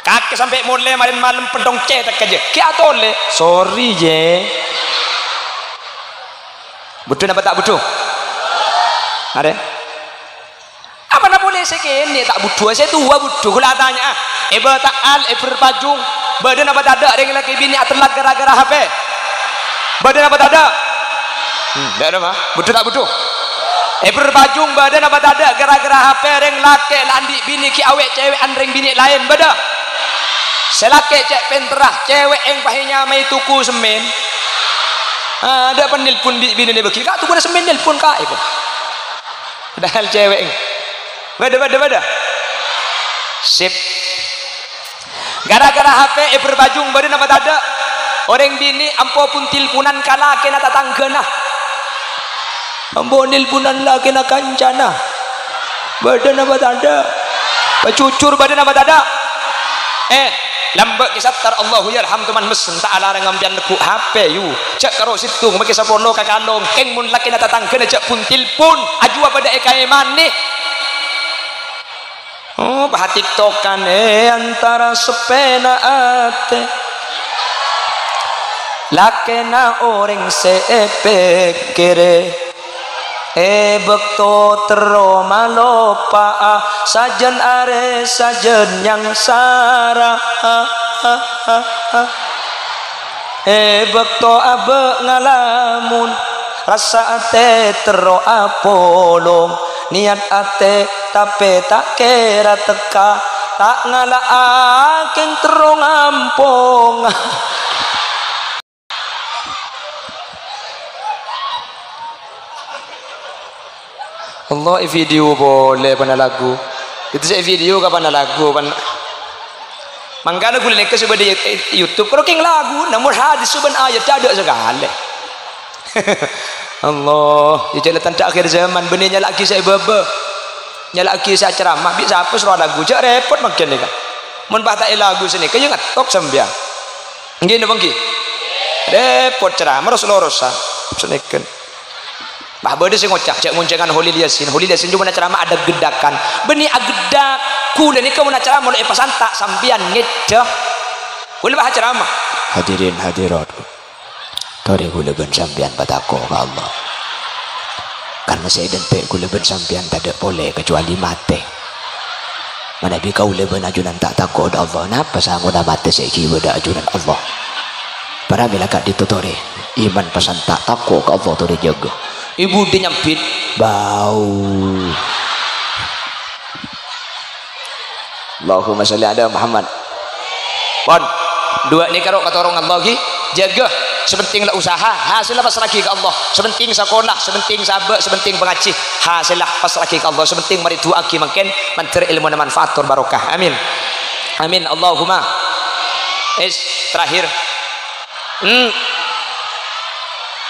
Kakè sampè' molè marèn malem peddhong cèthak ka jâ. Ghi' atolè. Sorry, jâ. Budhu napa ta' budhu? Arè. Apana polè sè kènè' ta' budhuwâ, sè towa budhu, kaulâ atanya'a. È Bata'al, è Bârpajung, bâdâ napa tadâ' rèng lakè binè' atellak ghârâ-ghârâ H P? Bâdâ napa tadâ'? Hmm, tadâ', ma. Budhu ta' budhu? È Bârpajung, bâdâ napa tadâ' ghârâ-ghârâ H P rèng lakè' la andi' binè ghi' awè' cèwè'an rèng binè' laèn? Bâdâ. Sè lakè' cè' pènterra, cèwè'èng pahè nyamaè toko semmèn. Adâ' pannelpon bi' binèna bâgi, "Ka', tokona semmèn nelpon, Ka'," èko. Padahal cèwè'èng. Bâdâ, bâdâ, bâdâ. Sip. Ghârâ-ghârâ H P è Bârpajung bâdâ napa tadâ'? Orèng binè' ampo pon-telponan ka lakèna tatangghâna. Ampo nelponan lakèna kancana. Bâdâ napa tadâ'? Pajhujhur bâdâ napa tadâ'? Eh, lambâ' Ki Sattar, Allahu yarham, toman messen ta' alarang sampèyan neggu' H P, yu. Jâ' karo sèttong, makè sapolo ka kalong. Kèng mon lakèna tatangghâna jâ' pon-telpon, ajâwâb padâ è kaèmanè. Oh, pas tiktokan è antara seppèna atè. Lakèna orèng sè èpèkkèrè. È bâkto terro maloppa'a, sajân arè sajân nyangsara. È bâkto abâ' ngalamun, rassa atè terro apolong. Niyat atè tapè ta' kèra tekka, ta' ngala'a kèng terro ngampong. Allah, è video polè pana lagu. Itu sè video ka pana lagu, pan-, mangkana ghulâ nèka sè bâdâ è, è YouTube, karo kèng lagu, namong hadis bân ayat tadâ' sakalè. Allah, ya jâ' la tandhâ akhir zaman, bânnè nyala'aghi sè bâbâ. Nyala'aghi sè acaramah, bi' sapa soro lagu, jâ' rèpot mangkèn nèka. Mon pas ta' èlagu sanèka, ya ngettok sampèyan. Ngghi napa ngghi? Rèpot ceramah ros-lorosan. Sanèken. Bah, bâdâ sè ngoca', jâ' ngonjhângan Kholil Yasin. Kholil Yasin coma ceramah ada geddakan. Bânnè ageddhak. Ghulâ nèka mon ceramah lo' èpasanta', sampèyan ngèdhâ. Ghulâ pas ceramah. Hadirin hadirat. Torè ghulâ bân sampèyan patako' ka Allah. Karna sè èdhânte' ghulâ bân sampèyan tadâ' polè kacuali matè. Manabi kaulâ bân ajunan ta' tako' dâ' Allah, napa sangona matè sè èghibâ dâ' ajunan Allah? Para mèla ka'dinto torè, iman pasanta' tako' ka Allah torè jâgâ. È budi nyambit, bau. Allahumma sholli ala Muhammad. Pon, duwâ' nèka ro' katorong Allah ghi, jâgâ. Sè pentèng la usaha, hasèlla passra'aghi ka Allah. Sè pentèng sakola, sè pentèng sabâ', sè pentèng pangajhi, hasèlla passra'aghi ka Allah. Sè pentèng marè du'aaghi mangkèn, mandhâr èlmona manfaat tor barokah. Amin. Amin. Allahumma. Is, terakhir. Hmm.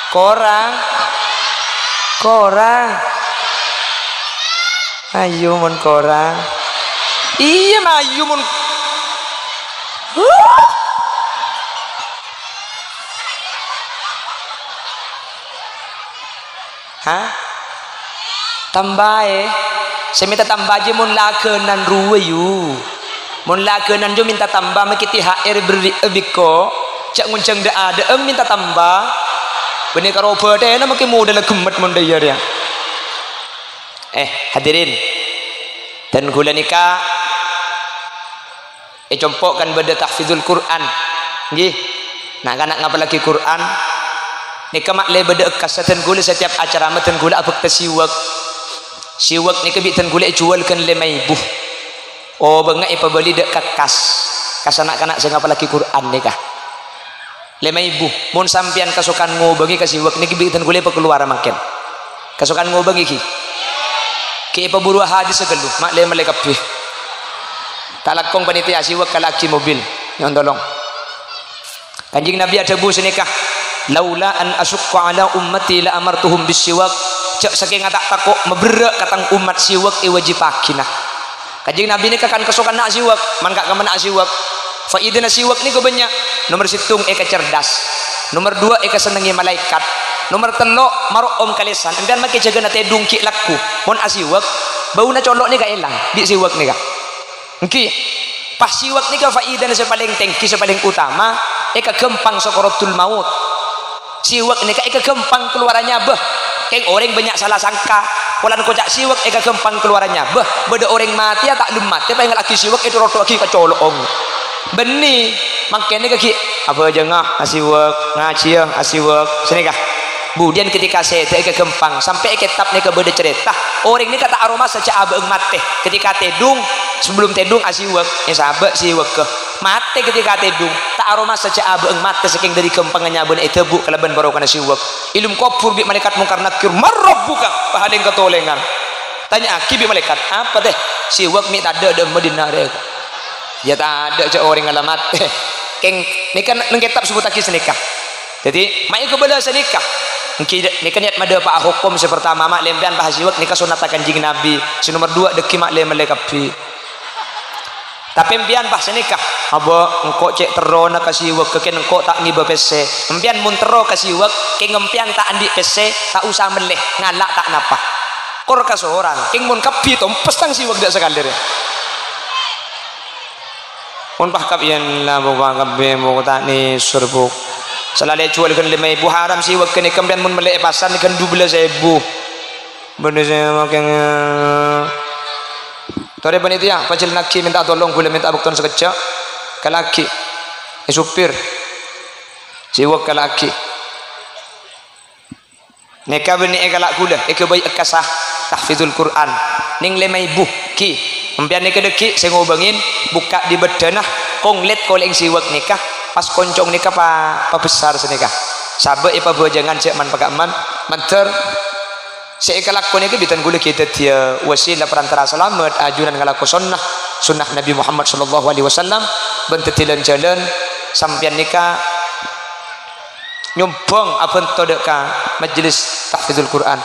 Korang. Korang. Ayo mon korang. Iyâ, mayu mon. Huh? Hah? Tambâi. Sè mènta tambâi jiyâ mon la aghânan rowa, yu. Mon la aghânan jiyâ mènta tambâi, makè T H R berri'â bi' engko'. Jhâ' ngonjhâng dâ'-adâ'â mènta tambâi. Bânnè karo bâdâna makè modâlla ghemmet mon dâ' iyâ rèya. Eh, hadirin. Dân kaulâ nèka è compo' kan bâdâ tahfizul Qur'an. Ngghi. Na'-kana' ngapallaghi Qur'an. Nèka ma'lè bâdâ èkkas dân kaulâ setiap acara ma dân kaulâ abhâkta siwak. Siwak nèka bi' dân kaulâ èjhuwâl ghân lèma èbu. Obângnga èpabâli dâ' ka kas. Kas na'-kana' sè ngapallaghi Qur'an nèka. Lèma èbu. Mon sampèyan kasokan ngobângè ka siwak nèka bi' dân kaulâ èpakalowara mangkèn. Kasokan ngobângè ghi? Ghi' èpabhuruwâ hadis ghâllu, ma' lè-mellè kabbhi. Ta' langkong panitia siwak kala'aghi mobil, nyo'on tolong. Kanjeng Nabi adhâbu sanèka, "Laula an asyqa ala ummati la amartuhum bis-siwak." Jhâ' sakènga ta' tako' maberrâ' ka tang ommat siwak èwâjibâghina. Kanjeng Nabi nèka kan kasokanna asiwak, man ka-, kamma asiwak. Faidana siwak nèko bânnya'. Nomer sèttong èkacerdas. Nomer duwâ' èkasennengngè malaèkat. Nomer tello' maro'om ka lèsan. Empèyan makè jâgâna tèdung ghi' lagghu. Mon asiwak, bâuna colo' nèka èlang, bi' siwak nèka. Èngghi, pas siwak nèka faidana sè palèng tèngghi, sè palèng utama, èkaghâmpang sakaratul maut. Siwak nèka èkaghâmpang kalowarra nyabâ. Kèng orèng bânnya' sala sangka. Polana koca' siwak èkaghâmpang kalowarra nyabâ. Bâdâ orèng matèya ta' lem matè, pas èngghâllaghi siwak ètoro'-toro'aghi ka colo'ong. Bânnè, mangkèn nèka ghi' abhâjângnga asiwak, ngajhiyâ asiwak, sanèka. Budiyân ketika sèdhâ èkaghâmpang, sampè' è kètab nèka bâdâ carèta, orèng nèka ta' aromasa jhâ' abâ'eng matè. Ketika tèdung, sebelum tèdung asiwak, èsabâ' siwakka. Matè ketika tèdung, ta' aromasa jhâ' abâ'eng matè sakèng dâri ghâmpangnga nyabâna èdhâbu kalabân barokana siwak. Èlem kobhur bi' malaèkat Mungkar Nakir, "Man rabbuka?" Pahalèng katolèngan. Tanya'aghi bi' malaèkat, "Apa, tè?" "Siwak mè' tadâ' dâ' emma dinna' rè." "Iyâ tadâ', jhâ' orèng ngala matè." Kèng, nèka neng kètab sebbuttaghi sanèka. Dhâddhi, ma' èkabâlâ sanèka. Èngghi, nèka niyat madhâpa'a hokom sè partama, ma' lèmpèyan pas asiwak nèka sunnatta Kanjeng Nabi. Sè nomer duwâ' dhâggi' ma' lè-mellè kabbhi. Tapè empèyan, Bah, sanèka, "Abâ', engko' cè' terrona ka siwak, kèng engko' ta' ngibâ pèssè." Empèyan mon terro ka siwak, kèng empèyan ta' andi' pèssè, ta' osa mellè, ngala' ta' napa. Kor kasorang, kèng mon kabbhi tompes tang siwak dâ' sakalè rè. Mon pas kab-, iyâ la, bu-, pas kabbhi, bu-, ta' nèsor, bu. Salalè jhuwâl ghân lèma èbu, haram siwak ghânèka empèyan mon mellè è pasar ghân dubellâs èbu. Bânnè sè makèngnga. Torè panitia, pajhâlânnaghi mènta tolong, ghulâ mènta bâkto sakejjhâ'. Kala'aghi. È, sopir. Siwak kala'aghi. Nèka bânnè èkala' ghulâ, èghâbây èkkas tahfizul Qur'an. Neng lèma èbu, ghi. Empèyan nèka dhâggi' sè ngobângè, bukka' dâri bâddhâna, konglet kolèng siwak nèka, pas koncong nèka pa-, pabesar sanèka. Sabâ' èpabhâjângan jhâ' man-, paka'man, mandhâr. Sè èkalako nèka bhidhân ghulâ ghi' dhâddhiyâ wasila parantara salamet, ajunan ngalako sonnah, sonnah Nabi Muhammad sallallahu alaihi wasallam, bân dhâddhi lan-jhâlân sampèyan nèka nyombhâng abhânto dâ' ka majelis tahfizul Qur'an.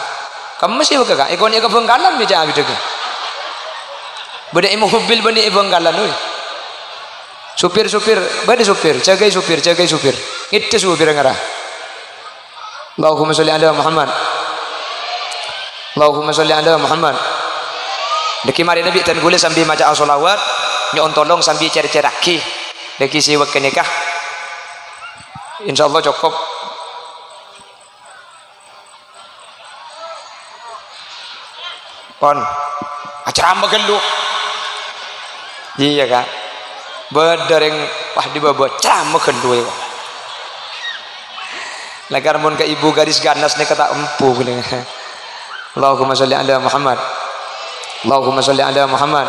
Kemma sè bâkal, èkon è ka Bhângkalan bhidhâ abhidhâghi. Bâdâ è mobil bânnè è Bhângkalan, woi. Supir-supir, bâdâ supir, jâgâi supir, jâgâi supir. Ngèdhâ supir ngara. Allahumma sholli ala Muhammad. Allahumma sholli ala Muhammad. Dhâggi' marèna bhidhân ghulâ sambi maca'a sholawat, nyo'on tolong sambi cèr-cèrraghi. Dhâggi' siwak ghânèka. Insyaallah cokop. Pon. Acarama ghâllu. Iyâ, Ka'. Bâdâ rèng, wah, dibâbâ carama ghâllu, yâ. Lakar mon ka ibu garis ganas nèka ta' embu, ghâllu. Allahumma sholli ala Muhammad. Allahumma sholli ala Muhammad.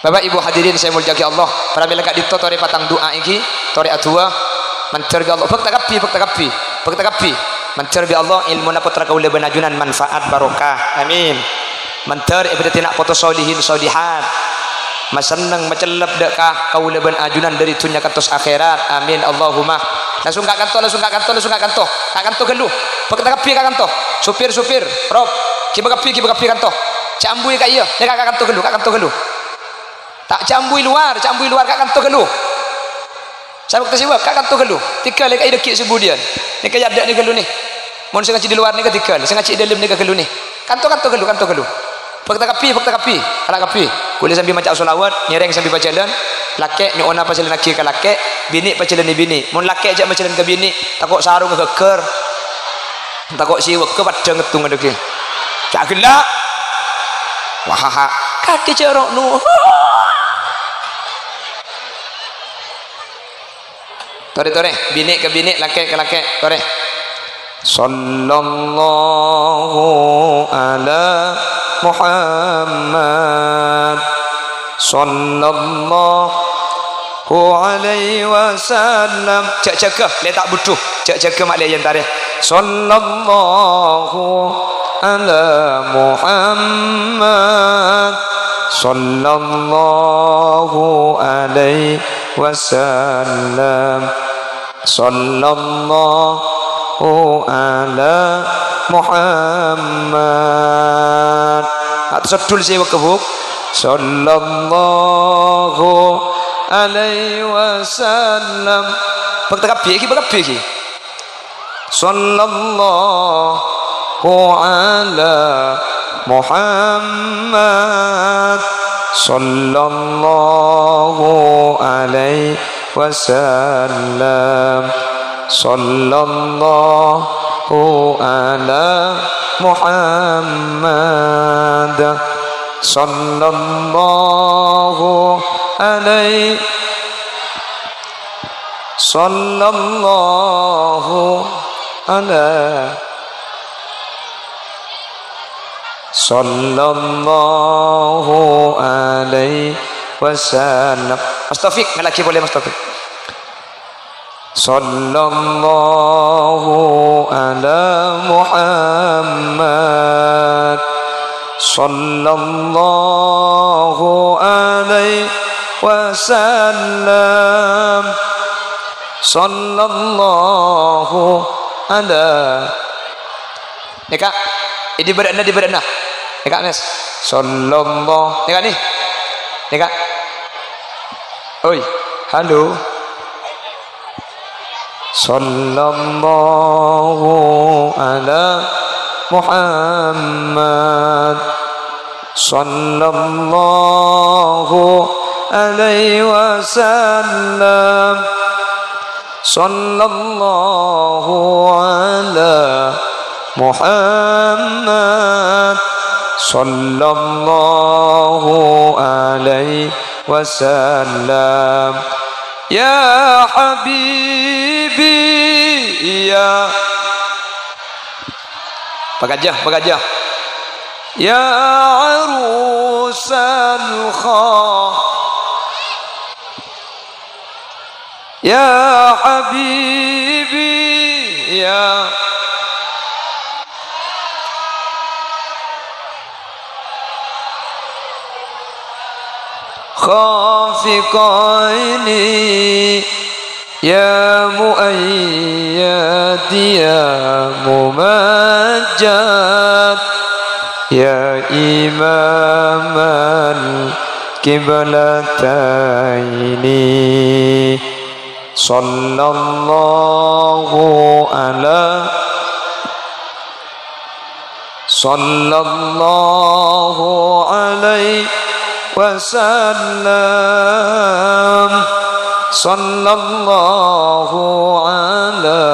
Bapak Ibu hadirin sè èmoljâ'aghi Allah, pramèla ka'dinto torè patang du'a èngghi, torè adu'a, mandhâr bi' Allah, bhâkta kabbhi, bhâkta kabbhi, bhâkta kabbhi, mandhâr bi' Allah, èlmona pottra kaulâ bân ajunan manfaat barokah. Amin. Mandhâr èpadhâddhi na' poto solihin solihat. Masenneng, macellep dâ' ka kaulâ bân ajunan dâri dhunnya kantos akhèrat. Amin. Allahumma. Langsung ka kanto, langsung ka kanto, langsung ka kanto. Ka kanto ghâllu. Bhâkta kabbhi ka kanto. Supir-supir, Rob, ghibâ kabbhi, ghibâ kabbhi kanto. Jhâ' ambuy ka iyâ, nèka ka kanto ghâllu, ka kanto ghâllu. Ta' jhâ' ambuy lowar, jhâ' ambuy lowar, ka kanto ghâllu. Sabâkto siwak, ka kanto ghâllu. Tèghâl è ka iyâ dhâggi' sè budiyân. Nèka è adâ' nè ghâllu nè. Mon sè ngajhi di luar nèka dhigghâl, sè ngajhi è dâlem nèka ghâllu nè. Kanto, kanto ghâllu, kanto ghâllu. Bâkta kabbhi, bâkta kabbhi, kala kabbhi. Kulâ sambi maca sholawat, ngèrèng sambi pajhâlân, lakè' nyo'ona pajhâlânnaghi ka lakè', binè' pajhâlânnè binè'. Mon lakè' jhâ' majhâlân ka binè', tako' sarongnga ghâggâr. Tako' sèwagghâ paddhâng ngèttongnga dhâggi'. Jhâ' ghellâ'. Wah, ha, ha. Kakè jhâ' ro'no. Torè, torè. Binè' ka binè', lakè' ka lakè'. Torè. Sallallahu ala Muhammad. Sallallahu alaihi wasallam. Jhâ' jâgâ, lè ta' budhu. Jhâ' jâgâ ma' lè èyèn tarè. Sallallahu ala Muhammad. Sallallahu alaihi wasallam. Sallallahu ala Muhammad. Atos dhul sè wekebuk. Sallallahu alaihi wasallam. Bâkta kabbhi, iki bâkta kabbhi iki. Sallallahu ala Muhammad. Sallallahu alaihi wasallam. Sallallahu ala Muhammad. Sallallahu alaihi, sallallahu ala, sallallahu alaihi wasallam. Mas Taufik, lagi boleh Mas Taufik. Sallallahu ala Muhammad. Sallallahu alaihi wasallam. Sallallahu ala. Nèka, è dibârâ'na, dibârâ'na. Nèka, Mas. Sallallahu. Nèka, nè. Nèka. Oi, halo. Sallallahu ala Muhammad. Sallallahu alaihi wasallam. Sallallahu ala Muhammad. Sallallahu alaihi wasallam. Ya habibi, ya. Pagajâ, pagajâ. Ya arusal kha-, ya habibi, ya. Khafiqaini, ya muayyad, ya mumajjad, ya imamal qiblataini. Sallallahu ala Sallallahu alaihi wasallam. Sallallahu ala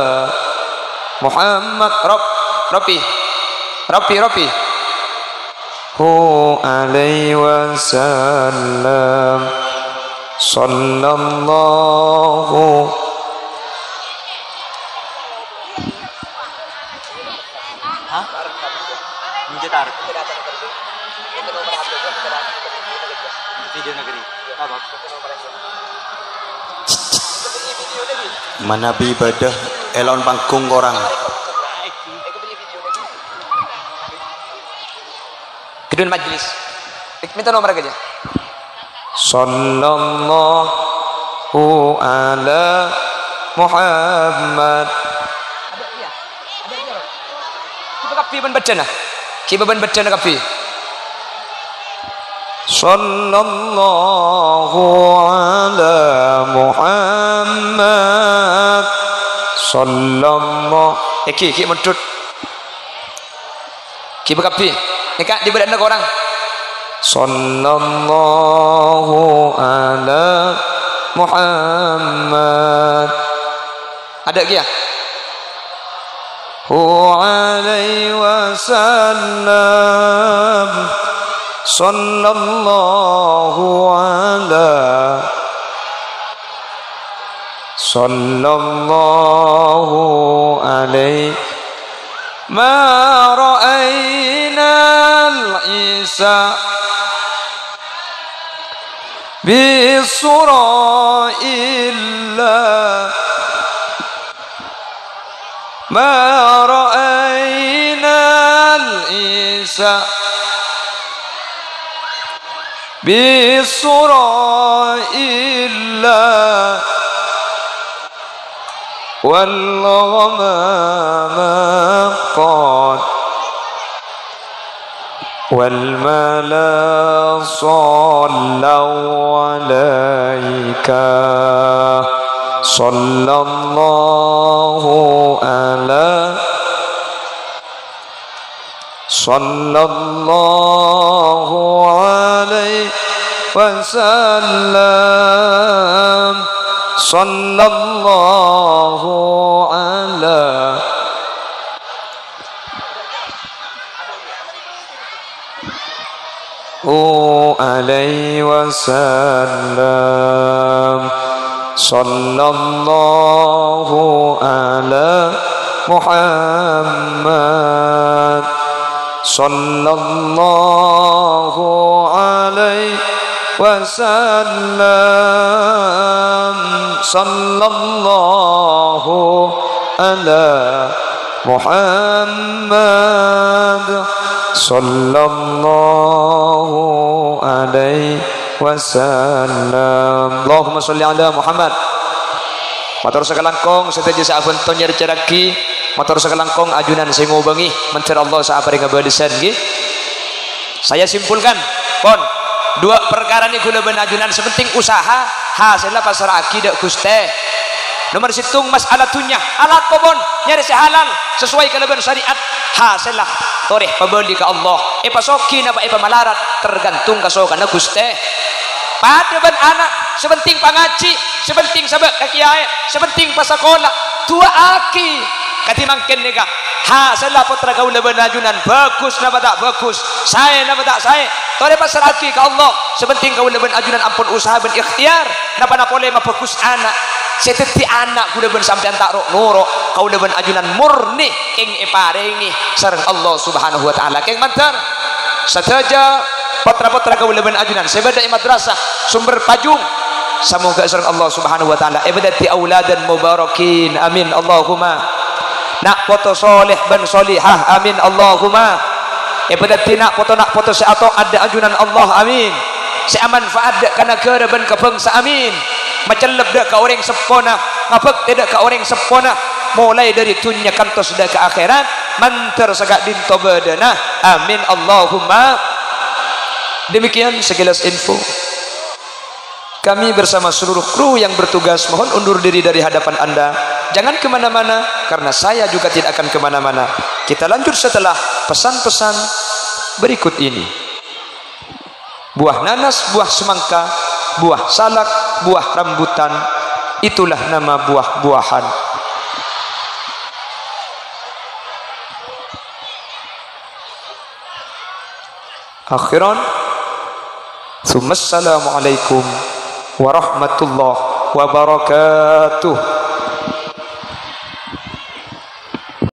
Muhammad. Rob-, Robi. Robi, Robi. Hu alaihi wasallam. Sallallahu Hah? Mencetar. Video negeri. Apa? Manabi ibadah è laon panggung korang. Ghâdhuwân majelis. Minta nomor aja. Sallallahu ala Muhammad. Ghibâ kabbhi bân bâddhâna. Ghibâ bân bâddhâna kabbhi. Sallallahu ala Muhammad. Sallallahu. Èghi, èghi mendhut. Dhibi' kabbhi. Nèka dhibi' dâ'na korang. Sallallahu ala Muhammad. Adâ' kèya. Hu alaihi wasallam. Sallallahu ala. Sallallahu alaihi. Ma ra'ainal Isa. Bisura illa ma ra'ainal Isa bisura illa wal ghamama qad wal mala sallu alaika sallallahu ala sallallahu alaihi wasallam sallallahu ala alaihi wasallam sallallahu ala Muhammad sallallahu alaihi wasallam sallallahu ala Muhammad sallallahu alaihi wasallam. Allahumma sholli ala Muhammad. Mator sakalangkong sadhâjâ sè abhânto nyarcarraghi, mator sakalangkong ajunan sè ngobângè, mandhâr Allah sè aparènga bâlessan, ghi. Saya simpulkan, pon, dua perkara nèko kaulâ bân ajunan sè penting usaha, hasèlla pasra'aghi dâ' Ghustè. Nomer sèttong, masalah dhunnya, alako, pon, nyarè sè halal, sesuai kalabân syariat, hasèlla torè pabâli ka Allah, èpasoghi napa èpamalarat, tergantung kasokanna Ghustè. Padâ bân ana', sè penting pangajhi, sè penting sabâ' ka kèyaè, sè penting pasakola, du'aaghi. Kadhi mangkèn nèka, hasèlla pottra kaulâ bân ajunan bhâghus napa ta' bhâghus, saè napa ta' saè, torè pasra'aghi ka Allah. Sè penting kaulâ bân ajunan ampon usaha bân ikhtiyar, napa-napa polè mabhâghus ana'. Sè dhâddhi ana' kaulâ bân sampèyan ta' ro'-noro', kaulâ bân ajunan murni kèng èparèngè sareng Allah Subhanahu wa Ta'ala. Kèng mandhâr sadhâjâ pottra-pottra kaulâ bân ajunan sè bâdâ è Madrasah Sumber Pajung, samoghâ sareng Allah Subhanahu wa Ta'ala èpadhâddhi auladan mubarakin. Amin, Allahumma. Na' poto soleh bân solihah. Amin, Allahumma. Èpadhâddhi na' poto-na' poto sè ato'at dâ' ajunan Allah. Amin. Sè amanfa'at dâ' ka naghârâ bân ka bhângsa. Amin. Macellep dâ' ka orèng seppona, ngabhâktè dâ' ka orèng seppona, molaè dâri dhunnya kantos dâ' ka akhèrat, mandhâr saka'dinto bâdâna. Amin, Allahumma. Demikian sekilas info. Kami bersama seluruh kru yang bertugas mohon undur diri dari hadapan Anda. Jangan kemana-mana, karena saya juga tidak akan kemana-mana. Kita lanjut setelah pesan-pesan berikut ini. Buah nanas, buah semangka, buah salak, buah rambutan, itulah nama buah-buahan. Akhiran, tsumma assalamualaikum warahmatullahi wabarakatuh.